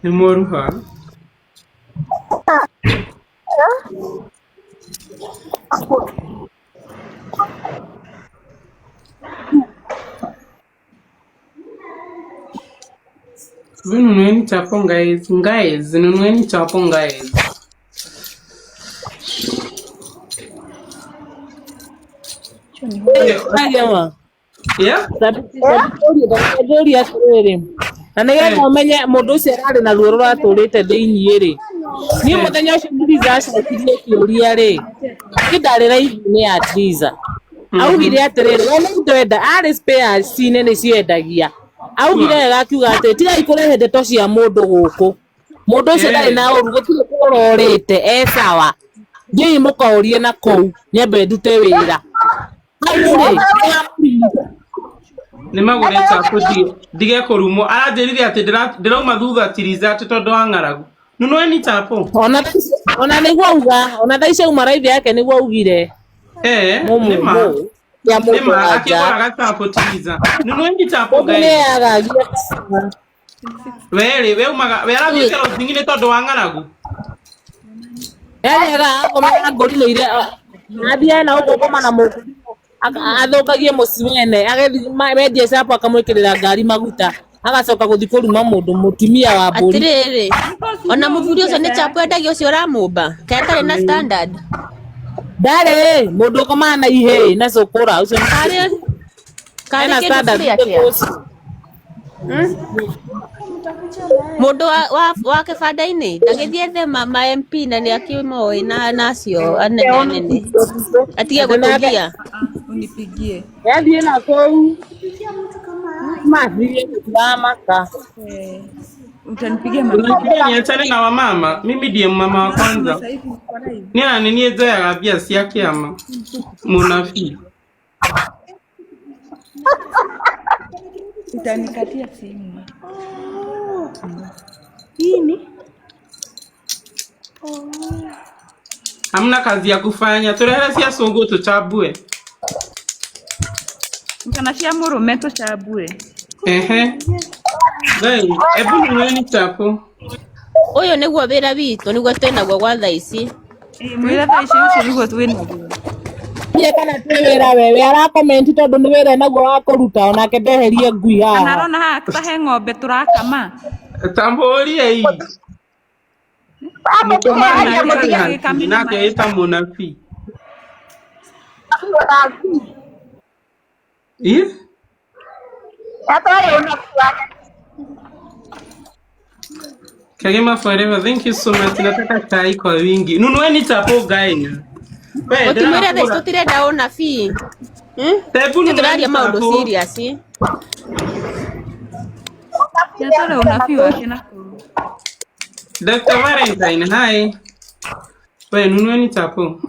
Nĩ mũruha. Nunueni chapo guys. Guys, nunueni chapo guys. Agema. Yeah? Ndũria atĩrĩrĩ na nĩgetha ũmenye mũndũ ũcio ararĩ na ruo rũratũrĩte thĩiniĩ rĩ niĩ mũthenya ũcio Triza acokirie kĩũria rĩ niĩ ndarĩ live-inĩ ya Triza augire atĩrĩrĩ we nĩ indo enda arĩ spares-inĩ nĩcio endagia augire wega akiuga atĩrĩ tigai kũrehe ndeto cia mũndũ gũkũ mũndũ ũcio ndarĩ na ũru gũtirĩ kũrorĩte e sawa thiĩi mũkorie na kũu nyambe ndute wĩra hau rĩ Nĩ magũre chapo ndige kũrumwo. Aranjĩrire atĩ ndĩrauma thutha Tiriza atĩ tondũ wa ng'aragu. Nunueni chapo. Ona ona nĩguo auga ona thaa ici auma live yake nĩguo augire Eh, mũmũ nĩma. ya mũndũ Nĩma wa nja akĩgũraga chapo Tiriza. Nunueni chapo mũndũ guys. nĩeyagagia Werĩ, we umaga we arathiĩte rũcingi nĩ tondũ wa ng'aragu. yani agakoma na ngũri nĩ ire athiaga na ũguo gũkoma na mũndũ athũkagie mũciĩ wene agethi mendie chapo akamwĩkĩrĩra ngari maguta agacoka gũthiĩ kũruma mũndũ mũtumia wa mbũri Atiriri, ona mũthuri ũcio nĩ chapo endagia ũcio ũramũmba kaĩ atarĩ na standard ndarĩ mũndũ ũkomaga na ihĩĩ na cũkũra ũcio karĩ karĩ ena kĩndũ standard kĩrĩa kĩa ũcio mũndũ wa kĩbanda-inĩ ndagĩthiĩ ethe ma MP na nĩ akĩmoĩ na acio anene anene atige gũtũgia Unipigie. yathiĩ na kũu mathiĩ gũtiramaka Eh, utanipigia mama. Unajua niachane na wamama. Mimi ndiye mama wa kwanza. Sasa hivi niko live. Niĩ na nĩ niĩ njoyaga mbia cia kĩama. Mũnabii. Utanikatia simu. Hamna kazi ya kufanya. Turehere cia cũngũ tũchambue. Kana cia mũrũme tũcambue. Ehe. Guys, ebu nunueni chapo. Ũyũ nĩguo wĩra witũ nĩguo twĩnaguo gwa thaa ici Ĩ mwĩra thaa ici ũcio nĩguo twĩnaguo. Niĩ kana twĩ wĩra wewe arakomenti tondũ nĩ wĩra naguo wa kũruta onake ndeherie ngui Kana haha arona haha ta he ng'ombe tũrakama. Tambũriei. Amũtige Mũkomani aria Onake mũtige agĩkamire nake maĩ. ĩta mũnabii. ũnabii. Ĩ? Atware ũnabii wake. Kagema forever. Thank you so much. Nataka chai kwa wingi. Nunueni chapo guys. We, ũtimwĩre thaa ici ndĩrakũra. tũtirenda ũnabii Tebu ithuĩ nunueni tũraria maũndũ chapo. serious Nĩatware ũnabii wake na kũu. Dr. Valentine, hi. We, nunueni chapo.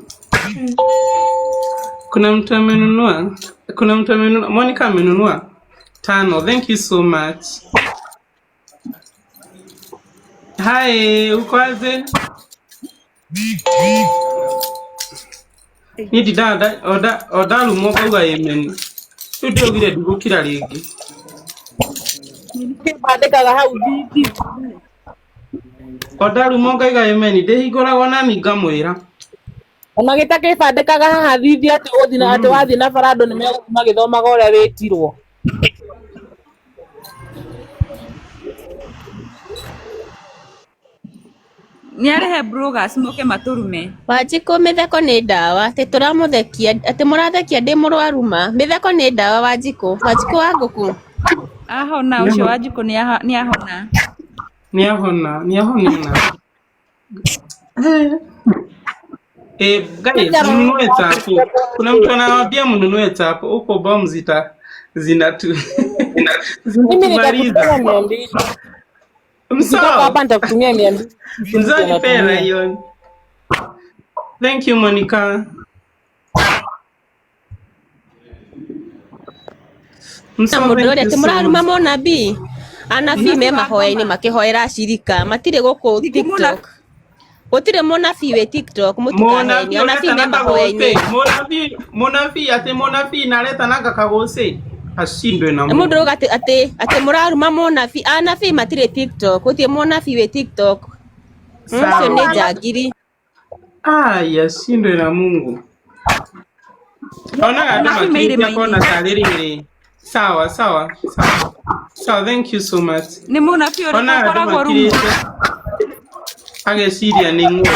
Kuna mtu amenunua. Kuna mtu amenunua. Monica amenunua. Tano. Thank you so much. Hi, uko aje? Niĩ ndindaga ondarumwo ngauga amen. Rĩu ndĩraugire ndigũkira rĩngĩ. Bandĩkaga hau thithi Ondarumwo ngauga amen ndĩhingũraga onani ngamwĩra. ona gĩtakĩbandĩkaga haha thithi atĩ ũgũthiĩ na atĩ wathiĩ na bara andũ nĩmegũthiĩ magĩthomaga ũrĩa wĩtirwo. Nĩ arehe bloggers moke matũrume. Wanjikũ mĩtheko nĩ ndawa, atĩ tũramũthekia, atĩ mũrathekia ndĩ mũrwaru ma. Mĩtheko nĩ ndawa Wanjikũ, Wanjikũ wa ngũkũ. Ahona ũcio Wanjikũ nĩ ahona. Nĩahona, nĩahona. Eh, guys, mnunue chapo. Kuna mtu anawaambia mnunue chapo. Huko bomu zita zinatu Mimi zinatumaliza. nitakutumia 200. Nikitoka Msao. hapa nitakutumia 200. Mzee nipera Unatumia. hiyo. Thank you Monica. Na Msao, mũndũ thank ũrĩa you atĩ so mũraruma much. mũnabii. Anabii me Mũnabii wa mahoya-inĩ ngoma. makĩhoera acirika, matirĩ gũkũ Ningĩ mũnabii TikTok. Gũtirĩ mũnabii wĩ TikTok, Munabii mũtikahenio. Anabii me uretana mahoya-inĩ. kagũcĩ. Munabii, munabii ati munabii na aretanaga kagũcĩ. Ashindwe na Mũndũ Mungu. ũrauga atĩ atĩ atĩ mũraruma mũnabii, anabii matirĩ TikTok, gũtirĩ mũnabii wĩ TikTok. Ũcio nĩ Sawa. njangiri. Ai, ashindwe na Mungu. Onaga andũ anabii me makĩrĩkia irĩma-inĩ. kona tarĩ rĩrĩ. Sawa, sawa, sawa. Sawa, thank you so much. Nĩ mũnabii ũrĩkũ Onaga andũ ũkoragwo rumu? makirĩte ageciria nĩ ng'ũũ.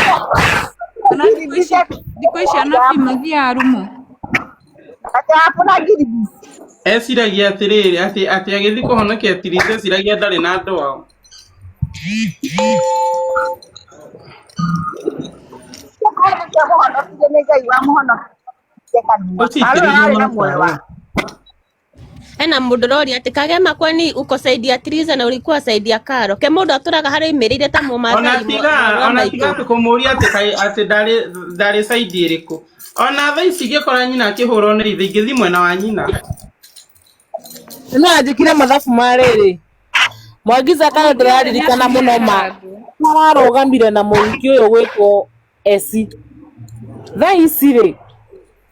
Ona thikũ ici thikũ ici anabii mathiaga rumu. Atĩ hapo na ngiribisi. Eciragia atĩrĩrĩ atĩ atĩ agĩthiĩ kũhonokia Tirisa eciragia ndarĩ na andũ ao. Korwo nĩkĩo mũhonokirie nĩ Ngai wamũhonokirie kanua. Harĩa Ũcitĩrĩrie arĩ na muoyo makara. wake. Hena mũndũ ũroria atĩ Kagema kwani uko saidi ya Triza na ulikuwa saidi ya Karo ke mũndũ atũraga harĩa oimĩrĩire ta Ona mũmathai tiga mwarĩ wa ona tiga maitũ. atĩ kũmũria atĩ kaĩ atĩ ndarĩ ndarĩ saidi ĩrĩkũ. Ona thaa ici ingĩkora nyina akĩhũrwo nĩ ithe ingĩthiĩ mwena wa nyina. No anjĩkire mathabu ma rĩrĩ. Mwangi Zakayo Ũngĩire nĩ ndĩraririkana atumire mũno ma Karangũ. ararũgamire na mũhiki ũyũ gwĩtwo Eci. Thaa ici rĩ,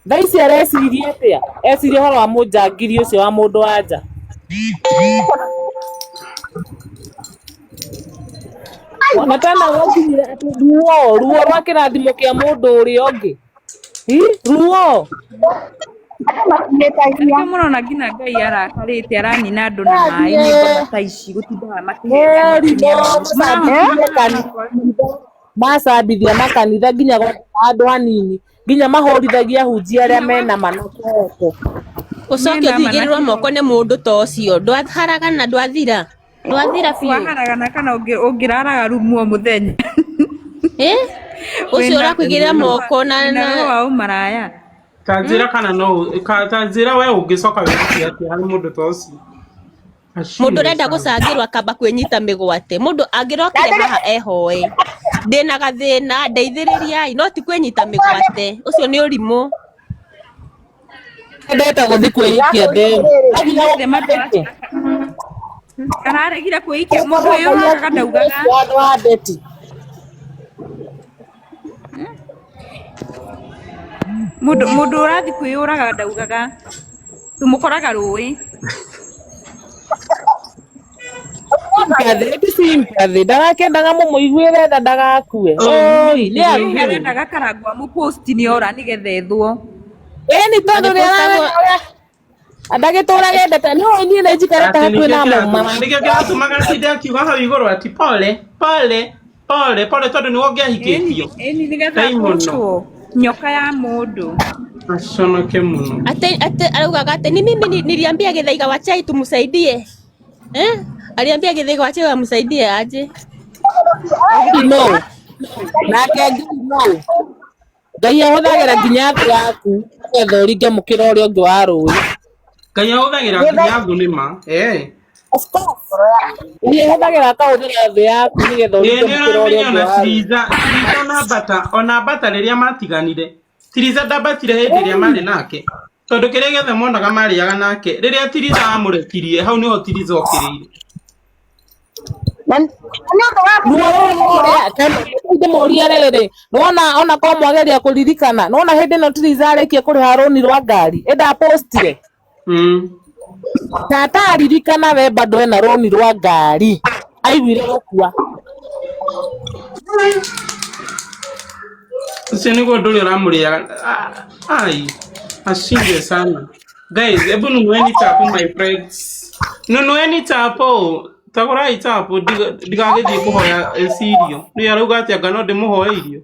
thaa ici areciria atĩa? Eciria ũhoro wa mũnjangiri ũcio wa mũndũ wa nja. Na tena gwakinyire atĩ ruo, ruo rwa kĩrathimo kĩa mũndũ ũrĩa ũngĩ. Hi, ruo. Andũ matinĩtagia. Nĩkĩo mũrona nginya Ngai arakarĩte aranina andũ na maĩ nĩ ngoma ta ici gũtindaga makĩhenia Mũrimũ atumia macambithia kanitha, macambithia makanitha nginya handũ hanini, nginya mahũrithagia ahunjia arĩa mena ma na kĩhooto. Ũcoke mena ma na ũthigĩrĩrwo moko kĩhooto. nĩ mũndũ ta ũcio ndwaharagana ndwathira ndwathira biũ. Waharagana kana ũngĩraraga rumu o mũthenya. Eh? Ũcio Wĩna ũrakũigĩrĩra moko na wĩna na roho wa ũmaraya. Ta njĩra kana no ta njĩra we ũngĩcoka wĩrute atĩa harĩ mũndũ ta ũcio. Mũndũ Ashindwe ũrenda sana. gũcangĩrwo akamba kwĩnyita mĩgwate. Mũndũ angĩrokire haha ehoe ndĩna gathĩna ndeithĩrĩriai no ti kwĩnyita mĩgwate ũcio nĩ ũrimũ. Endete gũthiĩ kwĩikia ndeo. Inyuothe Aginya matũra kararegire kwĩikia mũndũ wĩyũragaga ndaugaga. Andũ a Ndeti. Mũndũ mũndũ ũrathiĩ kwĩyũraga ndaugaga. Tũmũkoraga rũĩ. Sympathy, eti sympathy. Ndarakendaga mũmũiguĩre tha ndagakue. Oi, nĩ Ĩĩ akue. arendaga Karangũ amũposti nĩ ora nĩgetha ethwo. Ĩni tondũ nĩ Agĩpostagwo aramenya ũrĩa ndagĩtũraga endete. No niĩ nĩ njikarĩte Atĩ hakuhĩ nĩkĩo na kĩratũma mama. nĩkĩo kĩratũmaga atinde akiuga hau igũrũ ati pole pole pole pole tondũ nĩwe Ĩni ũngĩahikĩtio. ĩni nĩgetha Ndaimono. apostwo nyoka ya mũndũ. Aconoke mũno. ate ate araugaga atĩ ni mimi niliambia Githaiga wa chai tumsaidie eh? Aliambia Githaiga wa chai wamsaidie aje? No. Nake Ngai no. Ngai ahũthagĩra nginya thũ yaku nĩgetha ũringe mũkĩra ũrĩa ũngĩ wa rũĩ. Ngai ahũthagĩra nginya thũ nĩ ma. Eh. Of course. Ngai ahũthagĩra akahũthĩra thũ yaku nĩgetha Ĩĩ ũringe nĩ mũkĩra ũrĩa ũramenya ũngĩ ona wa rũĩ. Tiriza Tiriza ona Bata rĩrĩa matiganire. Tiriza ndambatire hĩndĩ ĩrĩa marĩ nake. Tondũ kĩrĩa gĩothe monaga marĩaga nake. Rĩrĩa Tiriza amũrekirie hau nĩho Tiriza okĩrĩire. Na nĩ ũndũ wa Ruo rũrũ rũrĩa kana ndĩmũrie rĩrĩ nĩwona ona korwo mwageria kũririkana nĩwona hĩndĩ ĩno Tiriza arĩkia kũrĩha rũni rwa ngari ĩndapostire tata aririkana we bado ena rũni rwa ngari aiguire gũkua. Ũcio nĩguo ũndũ ũrĩa ũramũrĩaga. Ai, ashindwe sana. Guys, hebu nunueni chapo my friends. Nunueni chapo. Tagũrai chapo ndigagĩthiĩ kũhoya cirio. Nĩ arauga atĩ anga no ndĩmũhoe irio.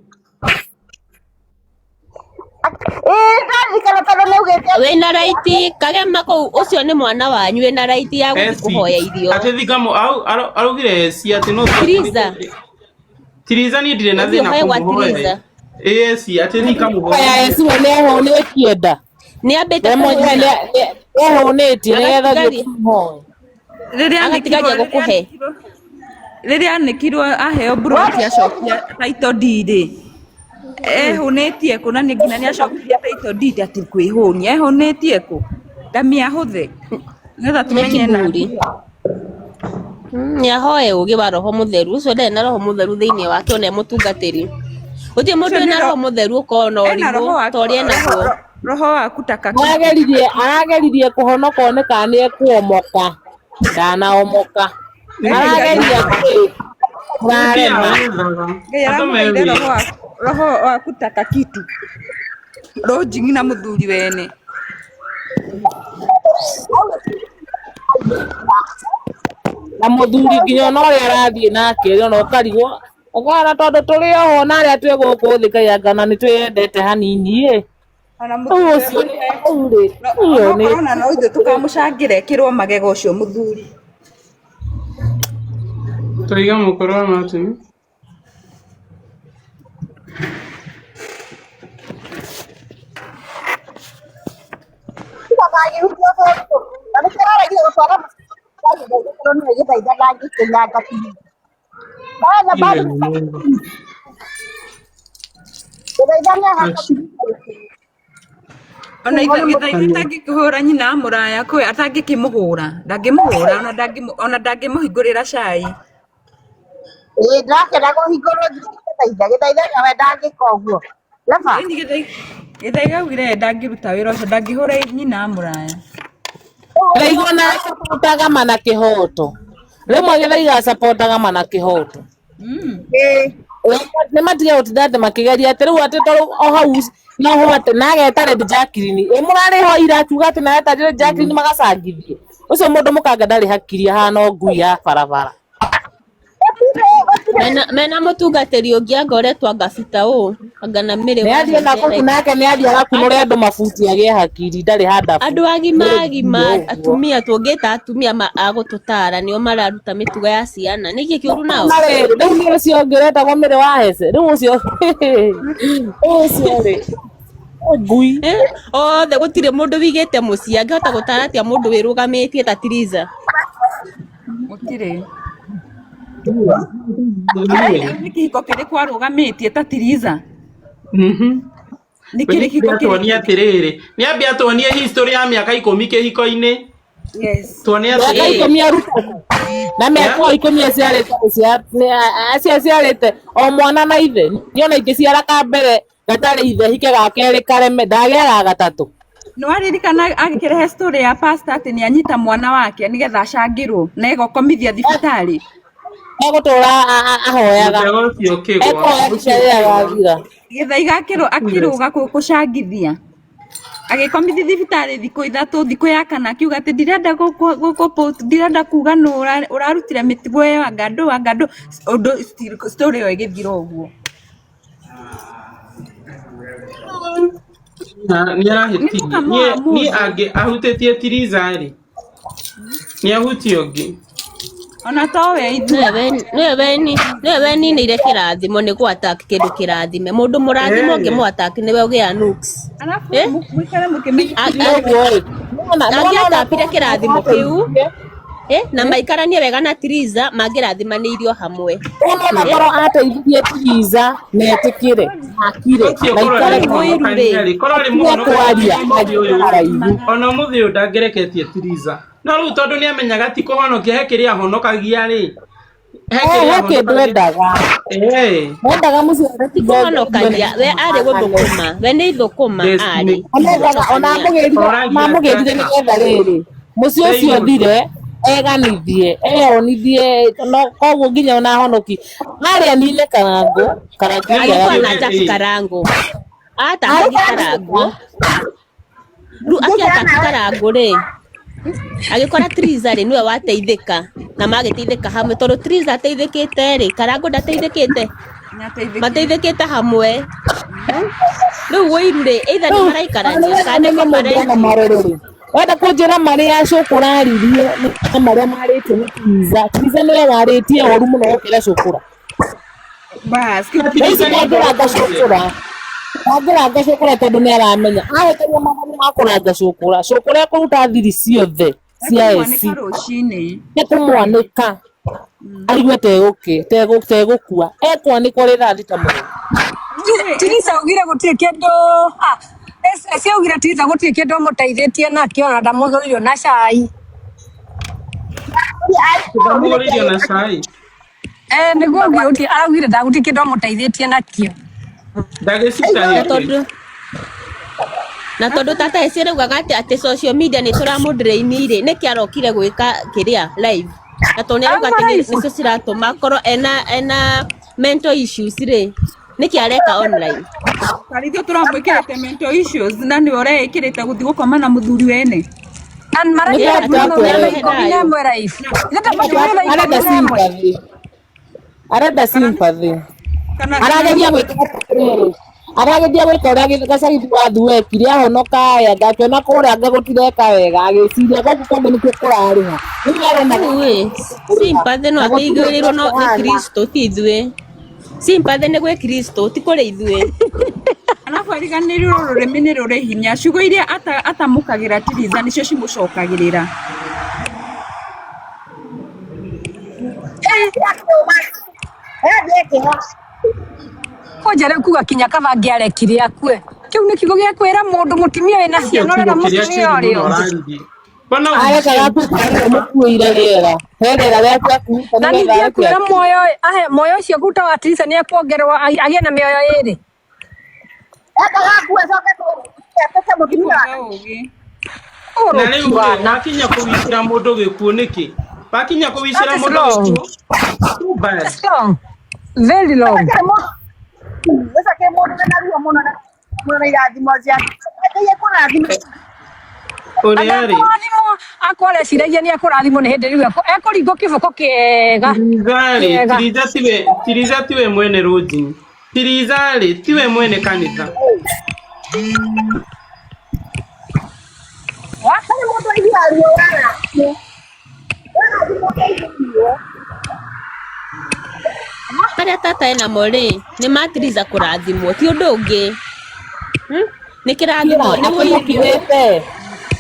Ĩĩ ndaririkana tondũ nĩ augĩte Wĩna raiti kagema kũu ũcio nĩ mwana wanyu wĩna raiti ya gũthiĩ Eci. kũhoya irio. Atĩ thikamo araugire eci atĩ no Tiriza. Tiriza niĩ ndirĩ na Ũthiĩ thĩna ũhoe gwa kũmũhoya. Tiriza. Ĩ eci atĩ thikamũhoe. Aya eci we nĩehũnĩtie nda. Nĩ ambĩte We mwenyewe kũhũna. nĩehũnĩtie nĩgetha thiĩ Agatigaria kũmũhoya. Rĩrĩa anĩkirwo agatigaria gũkũhe. rĩrĩa anĩkirwo aheo mburoti acokia title deed rĩ ehũnĩtie kũ na nĩ nginya nĩ acokirie title deed atĩ kwĩhũnia ehũnĩtie kũ ndamĩahũthe nĩgetha Nĩ tũmenye na kiburi. Nĩ ahoe ũgĩ wa roho mũtheru ũcio ndarĩ na roho mũtheru thĩinĩ wake ona e mũtungatĩri. Gũtirĩ mũndũ ũcio nĩ wĩna roho mũtheru ũkoragwo na ena roho ũrimũ wa ta ũrĩa roho enaguo. roho wa kutaka kitu Arageririe arageririe kũhonoka one kana nĩekuomoka. Ndanaomoka. Nĩ Arageria kĩ? Nĩkĩ Kũrarema. awethaga? Ngai Andũ me aramũheire wĩra. roho wa kutaka kitu rũnjing'i na mũthuri wene Na mũthuri nginya ona ũrĩa arathiĩ nake ona ũkarigwo ũkona tondũ tũrĩ oho na arĩa twĩ gũkũ thĩ Ngai anga na nĩtwĩyendete hanini ĩ. ona Rĩu mũthuri ũcio rĩu rĩ ũyũ nĩ onokorwo ona no ithuĩ tũkamũcangĩra ekĩrwo magego ũcio mũthuri Tũiga mũkoro wa Martin. ndakagĩhutia Facebook na nĩkĩo araregire gũtwara gĩthaitha nĩwe gĩthaitha ndangĩkĩnyanga Tiriza. Bana Iwe bado nĩ Mungu. gĩthaitha nĩ ahaka ona gĩthaiga atangĩkĩhũra nyina wa mũraya kwĩ atangĩkĩmũhũra ndangĩmũhũra ona ona ndangĩmũhingũrĩra cai Ĩĩ ndakena kũhingũrwo gĩthaitha gĩthaitha nawe ndangĩka ũguo leba Ĩni gĩthaiga augire ye ndangĩruta wĩra ũcio ndangĩhũra nyina wa mũraya Gĩthaiga ona acapotaga ma na kĩhoto. Rĩmwe Gĩthaiga acapotaga ma na kĩhoto. Ĩĩ Nĩ matige gũtinda atĩ makĩgeria atĩ rĩu atĩ tondũ o hau no ho atĩ na ageta Lady Jacqueline ĩ mũrarĩ ho ira akiuga atĩ na eta Lady Jacqueline magacangithie ũcio mũndũ mũkanga ndarĩ hakiri ahana o ngui ya barabara. Mena mũtungatĩri ũngĩ anga ũretwo anga Peter ũ anga na Mary Nĩ wa athiĩ na kũu Hezera. nake nĩ athiĩ agakunũre andũ mabuti agĩe hakiri ndarĩ handabu. Andũ agima Nĩ agima ũguo. atumia tũngĩta atumia a gũtũtara nĩo mararuta mĩtugo ya ciana nĩkĩ kĩũru nao Na rĩrĩ rĩu nĩ ũcio ũngĩ ũretagwo Mary wa Hece rĩu ũcio ũcio rĩ ngui. Eh, othe gũtirĩ mũndũ wigĩte mũciĩ angĩhota gũtara atĩa mũndũ wĩrũgamĩtie ta Tiriza gũtirĩ nĩ kĩhiko kĩrĩkũ arũgamĩtie ta Tiriza nĩ We kĩrĩ nĩ kĩhiko atuonie kĩrĩkũ atĩrĩrĩ nĩ ambia atuonie history ya mĩaka ikũmi kĩhiko-inĩ yes tuone Mĩaka atĩrĩrĩ ikũmi aruta kũ? Na mĩaka o ikũmi aciarĩte acio aciarĩte o mwana na ithe nĩ ona ingĩciara ka mbere gatarĩ ithe hike ga kerĩ kareme ndagĩaga gatatũ. Nĩ waririkana agĩkĩrehe story ya pastor atĩ nĩ anyita mwana wake nĩgetha acangĩrwo na egokomithia thibitarĩ Egũtũra ahoyaga mũtego ũcio ũkĩgwa ekũhoya ũcio nginya rĩrĩa ũkĩgwa agathira. Gĩthaiga akĩrũga gũcangithia agĩkomithia thibitarĩ thikũ ithatũ thikũ ya kana akiuga atĩ ndirenda gũkũ ndirenda kuga nũ ũrarutire mĩtugo ĩyo anga ndũ anga ndũ ũndũ story ĩyo ĩgĩthira ũguo Na nĩ nĩ arahĩtirie mũkamo wa niĩ mũndũ angĩ ahutĩtie Tiriza rĩ nĩ ahutie ũngĩ ona towe ithuĩ nĩwe weninĩire kĩrathimo nĩ gũ attack kĩndũ kĩrathime mũndũ mũrathime Eh. ũngĩmũ attack nĩwe ũgĩa nukes arabu Eh? mũikare mũkĩmĩthikĩrĩria Ũguo rĩ nĩwona nĩwona ona angĩatapire kĩrathimo kĩu ateithirie eh, na maikaranie wega na Tiriza mangĩrathimanĩirio hamwe nĩwona ona eh? korwo ateithirie Tiriza na etĩkĩre akire ũcio na korwo aikare arĩ Arĩ mũiru mũhonokania rĩ rĩ korwo arĩ atige mũhonokania kwaria ũmũthĩ ũyũ agĩe rĩ haraihu. ona ũmũthĩ ũyũ ndangĩreketie Tiriza no rĩu tondũ nĩ amenyaga ti kũhonokia he kĩrĩa ahonokagia rĩ he Eh, kĩrĩa he kĩndũ ahonokagia endaga Eh, mendaga mũciĩ ti kũhonokania we arĩ gũthũkũma we nĩ ithũkũma arĩ destiny onendaga ona kũhonokania amũgĩrire oragia mamũgĩrire kaka nĩgetha rĩrĩ mũciĩ ũcio thĩinĩ ũthire eganithie eyonithie no koguo nginya ona honoki arĩa nine karangũ karangũ nĩ ũrĩa agĩkorwo mũciĩ na ũrĩ attack ĩ karangũ atakagia karangũ rĩu ngĩkĩra akĩataki nawe karangũ rĩ agĩkora Tiriza rĩ nĩwe wateithĩka Na magĩteithĩka hamwe tondũ Triza ateithĩkĩte rĩ, Karangũ ndateithĩkĩte, Nĩateithĩkĩte. mateithĩkĩte hamwe. Rĩu wũiru rĩ, either nĩ maraikarania kana nĩ Mũndũ marũrũ wenda kũnjĩra marĩa cũkũra aririe na marĩa marĩtio nĩ Triza. Triza nĩwe warĩtie ũru mũno gũkĩra cũkũra. Bas, Thaa ici ndangĩranga cũkũra, ndangĩranga cũkũra tondũ nĩ aramenya ahĩtania mathani ma kũranga cũkũra, cũkũra ekũruta thiri ciothe cia ekũmwanĩka AC rũcinĩ. ekũmwanĩka aigue tegũkua ekwanĩkwo rĩ thaa thita mũthenya. Tirisa augire gũtirĩ kĩndũ, ah, eci augire Tirisa gũtirĩ kĩndũ amũteithĩtie nakĩo ona ndamũgũrĩire na cai. Ndamũgũrĩire na cai. Eh, nĩguo augire gũtirĩ, araugire ndagũtirĩ kĩndũ amũteithĩtie nakĩo. Na Ndagĩcitahĩte. tondũ na tondũ tata eci araugaga atĩ atĩ social media nĩ tũramũdraini rĩ, nĩkĩ arokire gwĩka kĩrĩa live, na tondũ nĩ arauga Arauma atĩ live. nĩcio ciratũma akorwo ena mental issues rĩ, nĩkĩ areka online? Karithio tũramwĩkĩrĩte mental issues na nĩwe ũreĩkĩrĩte gũthiĩ gũkoma na mũthuri wene. Na maragia Nĩ atumia kwenda thaa 11 live. Ithe ta matumia thaa arenda 11. sympathy, arenda sympathy, Kana kana arageria gwĩka atĩrĩrĩ, arageria gwĩka ũrĩa gacagithi wa thuwekire ahonoka aya ngakĩona kũrĩa anga gũtireka wega agĩciria gũkũ kũngĩ nĩkuo kũrarĩha rĩu arona Rĩu ĩ, sympathy no na gũtirĩ akĩigĩrĩrwo no nĩ kũhana. Kristo ti ithuĩ. Sympathy nĩ gwĩ Kristo ti kũrĩ ithuĩ. Alafu ariganĩirwo rũrĩmĩ nĩ rũrĩ hinya. Ciugo iria atamũkagĩra Tiriza nĩcio cimũcokagĩrĩra. Kũnja rĩu kuga kinya kaba angĩarekire akue. Kĩu nĩ kiugo gĩa kwĩra mũndũ mũtumia wĩna Kĩu ciana ũrera kiugo kĩrĩa mũtumia kĩũru ũrĩa mũno ũngĩ. ũraririe. Mbona arekaga kũmuĩra rĩera he rĩera rĩake akuĩte Na nĩgetha ningĩ areke akwĩra akue. muoyo ahe muoyo ũcio kuta wa Tirisa nĩ ekuongererwo agĩe na mĩoyo ĩrĩ. Endaga akue acoke ateke Nĩ mũtumia kwaga wake. ũgĩ. Na Ũrũki rĩu rĩ, wana. wakinya kũwicĩra mũndũ gĩkuũ nĩkĩ? Wakinya That kũwicĩra is mũndũ long. gĩkuũ? Too bad. That's long. Very long. Gũcakĩ mũndũ wĩna ruo mũno na mũno na irathimo ciake. Ngai ekũrathima. Ũrĩa rĩ, Andekũrathimwo akwa areciragia nĩ ekũrathimwo nĩ hĩndĩ rĩu ekũringwo kĩboko kĩega Tiriza rĩ, kĩega. Tiriza tiwe, Tiriza tiwe mwene rũnjini. Tiriza rĩ, tiwe mwene kanitha. Wa? Harĩ mũndũ aiguaga ruo warathimwo. Warathimwo ũkaigua ruo. Marĩa tata enamo rĩ, nĩ ma Triza kũrathimwo, ti ũndũ ũngĩ. Nĩ kĩrathimo, Kira nĩ wũiru. akĩmũkirĩte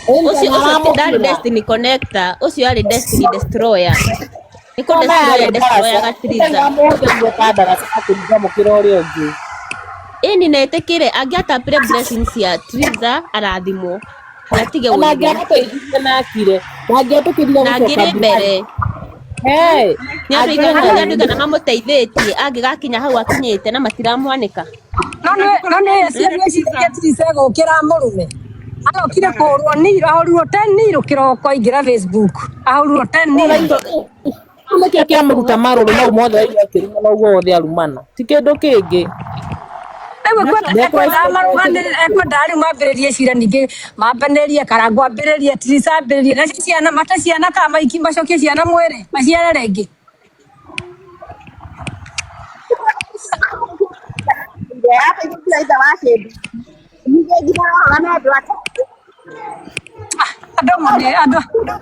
Ũcio ũcio ti ndarĩ aramũkira destiny connector, ũcio arĩ destiny destroyer. Nĩ kũ ona destroy yarĩ destroyaga ndaraca Triza. amũhũthĩrire ta ndaraca akĩringa mũkĩra ũrĩa ũngĩ. Ĩni na ĩtĩkĩre angĩatapire blessings cia Triza arathimwo na atige Ona ũiru angĩamũteithirie na akire ndangĩetĩkĩrire na gũcoka angĩrĩ mbere. Hey, Nĩ andũ aigana angĩrĩ nĩ andũ aigana mamũteithĩtie angĩgakinya hau akinyĩte na matiramwanĩka. No nĩ no nĩ eciragia Tirisa egũkĩra mũrume. Arokire kũhũrwo niro, ahũrirwo 10 niro kĩroko aingĩra Facebook. Ahũrirwo 10 niro. Kĩu nĩkĩo kĩamũruta marũrũ mau mothe aigua akĩrumana ũguo wothe arumana ti kĩndũ kĩngĩ. Rĩu ekwendaga marũganĩrĩre, ekwendaga rĩu mambĩrĩrie cira ningĩ mambanĩrie Karangũ ambĩrĩrie Tirisa ambĩrĩrie nacio ciana mate ciana kana maiki macokie ciana mwĩrĩ maciare rĩngĩ. Ateithĩtie ithe wa kĩndũ. Ningĩ nginya arora na andũ ake. Andũ mũnĩ andũ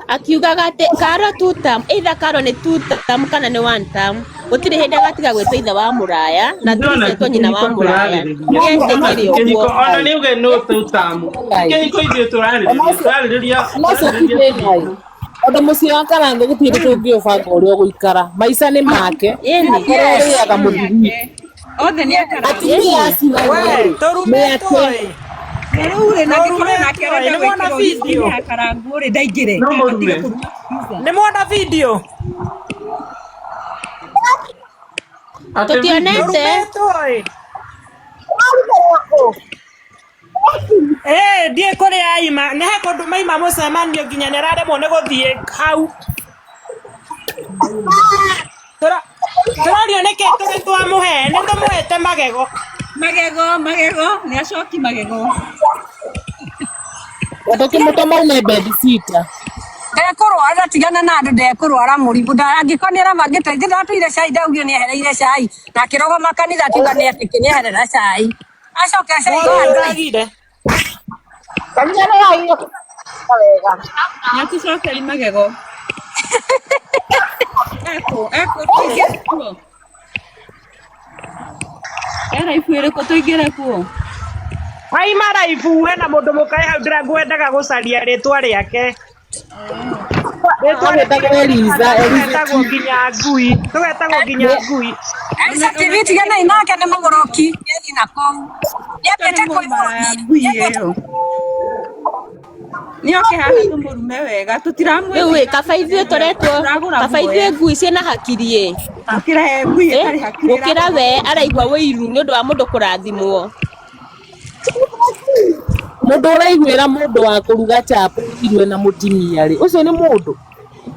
Akiugaga atĩ Karo two term, either Karo nĩ two term kana nĩ one term. Gũtirĩ hĩndĩ agatiga gwĩtwo ithe wa mũraya na Ithuĩ ona Triza etwo ti nyina wa kĩhiko mũraya. tũrarĩrĩria. Ona ti Nĩetĩkĩre kĩhiko, ũguo. ona nĩ uge no two term. Ti kĩhiko ithuĩ tũrarĩrĩria, tũrarĩrĩria Ona ũcio ti tũrarĩrĩria thĩna ĩ. Tondũ mũciĩ wa Karangũ gũtirĩ hĩndĩ tũngĩũbanga ũrĩa ũgũikara maica nĩ make Ĩni. akorwo yes. ũrĩaga mũthuri Othe nĩ akarangu. atumia Ĩni. acio We, rĩ nĩ tũrumĩtwo ake ĩ. Na rĩu rĩ, na angĩkorwo nake Tũrumĩtwo ĩ, arenda nĩ mwona gwĩkĩrwo video. list-inĩ ya Karangũ rĩ, ndaingĩre No atige mũrume. kũruma Tiriza. Nĩ mwona video. Atĩ video. Tũtionete. Tũrumĩtwo ĩ. Ũrarutĩrwo kũ? Ĩ, ndiĩ kũrĩa aima. Nĩ he kũndũ maima mũcemanio nginya nĩ araremwo nĩ gũthiĩ hau. Tũrorio nĩkĩ tũrĩ twamũhe, nĩ tũmũhete magego. Magego, magego, nĩ acoki magego. Tũkĩmũtũma ume bedsitter. Ndekũrwara tigana na andũ ndekũrwara mũrimũ angĩkorwo nĩ arabangĩte ithe ndatũire cai ndaugire nĩ ehereire cai na akĩrũgama kanitha akiuga nĩ etĩkie nĩ eherera cai acoke cai Mũrũ wa andũ ũragire. Kanitha nĩ wagire wega. Nĩatũcokeri magego. Ekũ, ekũ tũingĩre kuo. Era ibu ĩrĩkũ tũingĩre kuo? Waima raibu hena mũndũ mũkae hau ndĩrangwendaga gũcaria rĩtwa rĩake. Rĩtwa rĩake Agwĩtagwo Eliza, Eliza tũgetagwo nginya ngui. Tũgetagwo nginya ngui. Elisa TV tiganai nake nĩ mũgũrũki nĩathiĩ na kũu Ũcio nĩ nĩambĩte mũmaraya kwĩgũrũkia ngui nĩambĩte ĩyo. Nĩoke haha tũmũrume wega Rĩu ĩ tũtiramwĩtigĩra kaba ithuĩ tũretwo tũragũra kaba ithuĩ guoya ngui ciĩna hakiri ĩ. gũkĩra ye ngui Ĩ ĩtarĩ hakiri gũkĩra ĩrakũra we araigua wĩiru nĩ ũndũ wa mũndũ kũrathimwo. Mũndũ ũraiguĩra mũndũ wa kũruga chapo irio na mũtumia rĩ, ũcio nĩ mũndũ.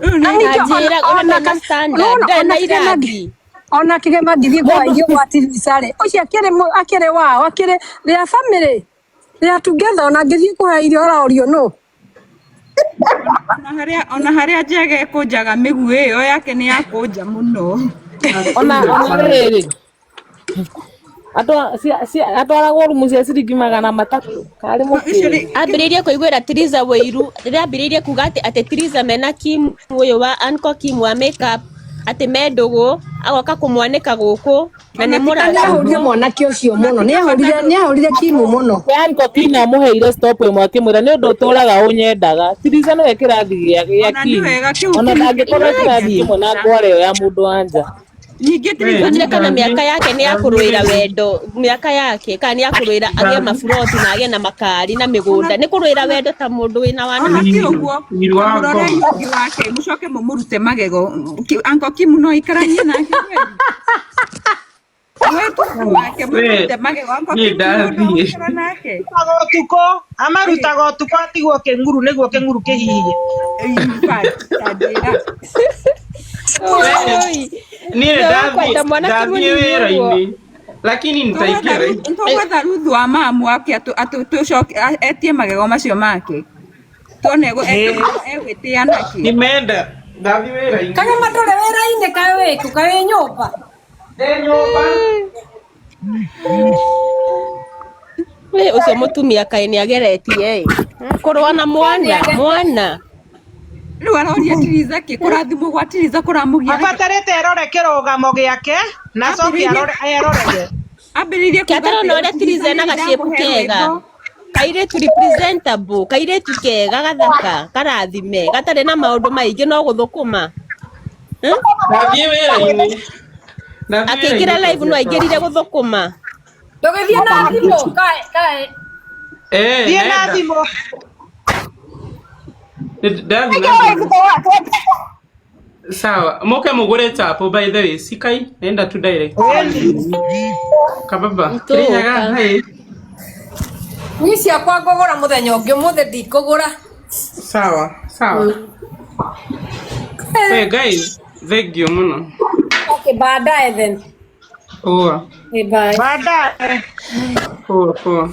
Rĩu na nĩ ningĩ ona Anjĩra ona ona ndarĩ na ka standard, nona ndarĩ ona na kĩgema irathi. ona kĩgema ngĩthiĩ kwa Mũndũ irio gwa Tirisa rĩ ũcio akĩrĩ akĩrĩ wao akĩrĩ they are family they are together ona ngĩthiĩ kũhe irio arorio nũ ona harĩa njega ĩkũnjaga mĩguĩ ĩyo yake nĩ ya kũnja mũno. Ona ona rĩrĩ atwaragwo rumu cia ciringi 300 karĩ Icio mũkĩĩ. nĩ Ambĩrĩirie kũiguĩra Tiriza wĩiru rĩrĩa ambĩrĩirie kuga atĩ atĩ Tiriza mena Kim ũyũ wa Uncle Kim wa makeup atĩ me ndũgũ agoka kũmwanĩka gũkũ na ona nĩ ti kaba nĩ ahũrire mũrathimwo. mwanake ũcio ona mũno ti nĩ kaba ahũrire tondũ nĩ ahũrire Kimu mũno Yanko Kina amũheire stop ĩmwe akĩmwĩra nĩ ũndũ ũtũraga ũnyendaga. Tiriza nĩwe kĩrathi gĩa ona nĩ Kim. wega kĩu Ona kĩu ndangĩkorwo kĩrathi imagine kĩmwe na ngware ĩyo ya mũndũ wa nja. ningĩ We, Tiriza Gũtirĩ nĩ kana ndathiĩ mĩaka yake nĩ ya ndathiĩ kũrũĩra wĩra-inĩ. wendo mĩaka yake kana nĩ ya kũrũĩra agĩe Ndathiĩ maburoti na agĩe na makari na ona mĩgũnda nĩ kũrũĩra ona wendo ta mũndũ wĩna ona wana ti Wiru, ũguo wiru wa tamũrorei ngoma. ũngĩ wake mũcoke mũmũrute magego Uncle Kim no aikaranie nake kweli mwĩtu wake We, mũmũrute magego Uncle niĩ Kim nĩ mũndũ ndathiĩ. ũgũikara nake Arutaga ũtukũ, amarutaga ũtukũ atigwo kĩnguru nĩguo kĩnguru kĩhihie. In fact tanjĩra We, Oi, niĩ we ndathiĩ wakwenda mwanake ndathiĩ mũnini ũguo. wĩra-inĩ lakini nitaingia live. Tũgwetha Ruthu wa mamu wake tũcoke etie magego macio make tuone egwĩtĩa nakĩ Nimeenda ndathiĩ wĩra-inĩ. kagema ndũrĩ wĩra-inĩ kaĩ wĩkũ kaĩ wĩ nyũmba Ndĩ nyũmba. We ũcio mũtumia kaĩ nĩ ageretie ĩ kũrũa na mwana mwana rĩu aroria Tiriza kĩ kũrathimwo gwa Tiriza kũramũgia nakĩ Abatarĩte erore kĩrũgamo gĩake na acoke ambĩrĩirie arore erorege. ambĩrĩirie kuga kĩatarona atĩ ũrĩa Tiriza Tiriza nĩ ena gaciĩpu ndamũhe kega rwĩmbo kairĩtu representable kairĩtu kega gathaka karathime gatarĩ na maũndũ maingĩ no gũthũkũma. Ndathiĩ wĩra-inĩ. Ndathiĩ Akĩingĩra wĩra-inĩ live no aingĩrire gũthũkũma. ndũgĩthiĩ na thimũ kaĩ kaĩ Eh, Thiĩ na nenda. thimũ. Ndathiĩ na thimũ. Sawa, moke mugure chapo by the way. Sikai, nenda tu direct. Ĩni. Kababa, Kirinyaga, Nĩtũgũka. hi. niĩ ciakwa ngũgũra mũthenya ũngĩ ũmũthĩ ndikũgũra Sawa, sawa. Hey guys, thank you muno. okay baadaye then Poa. Eh, bye Baadaye. Poa, poa.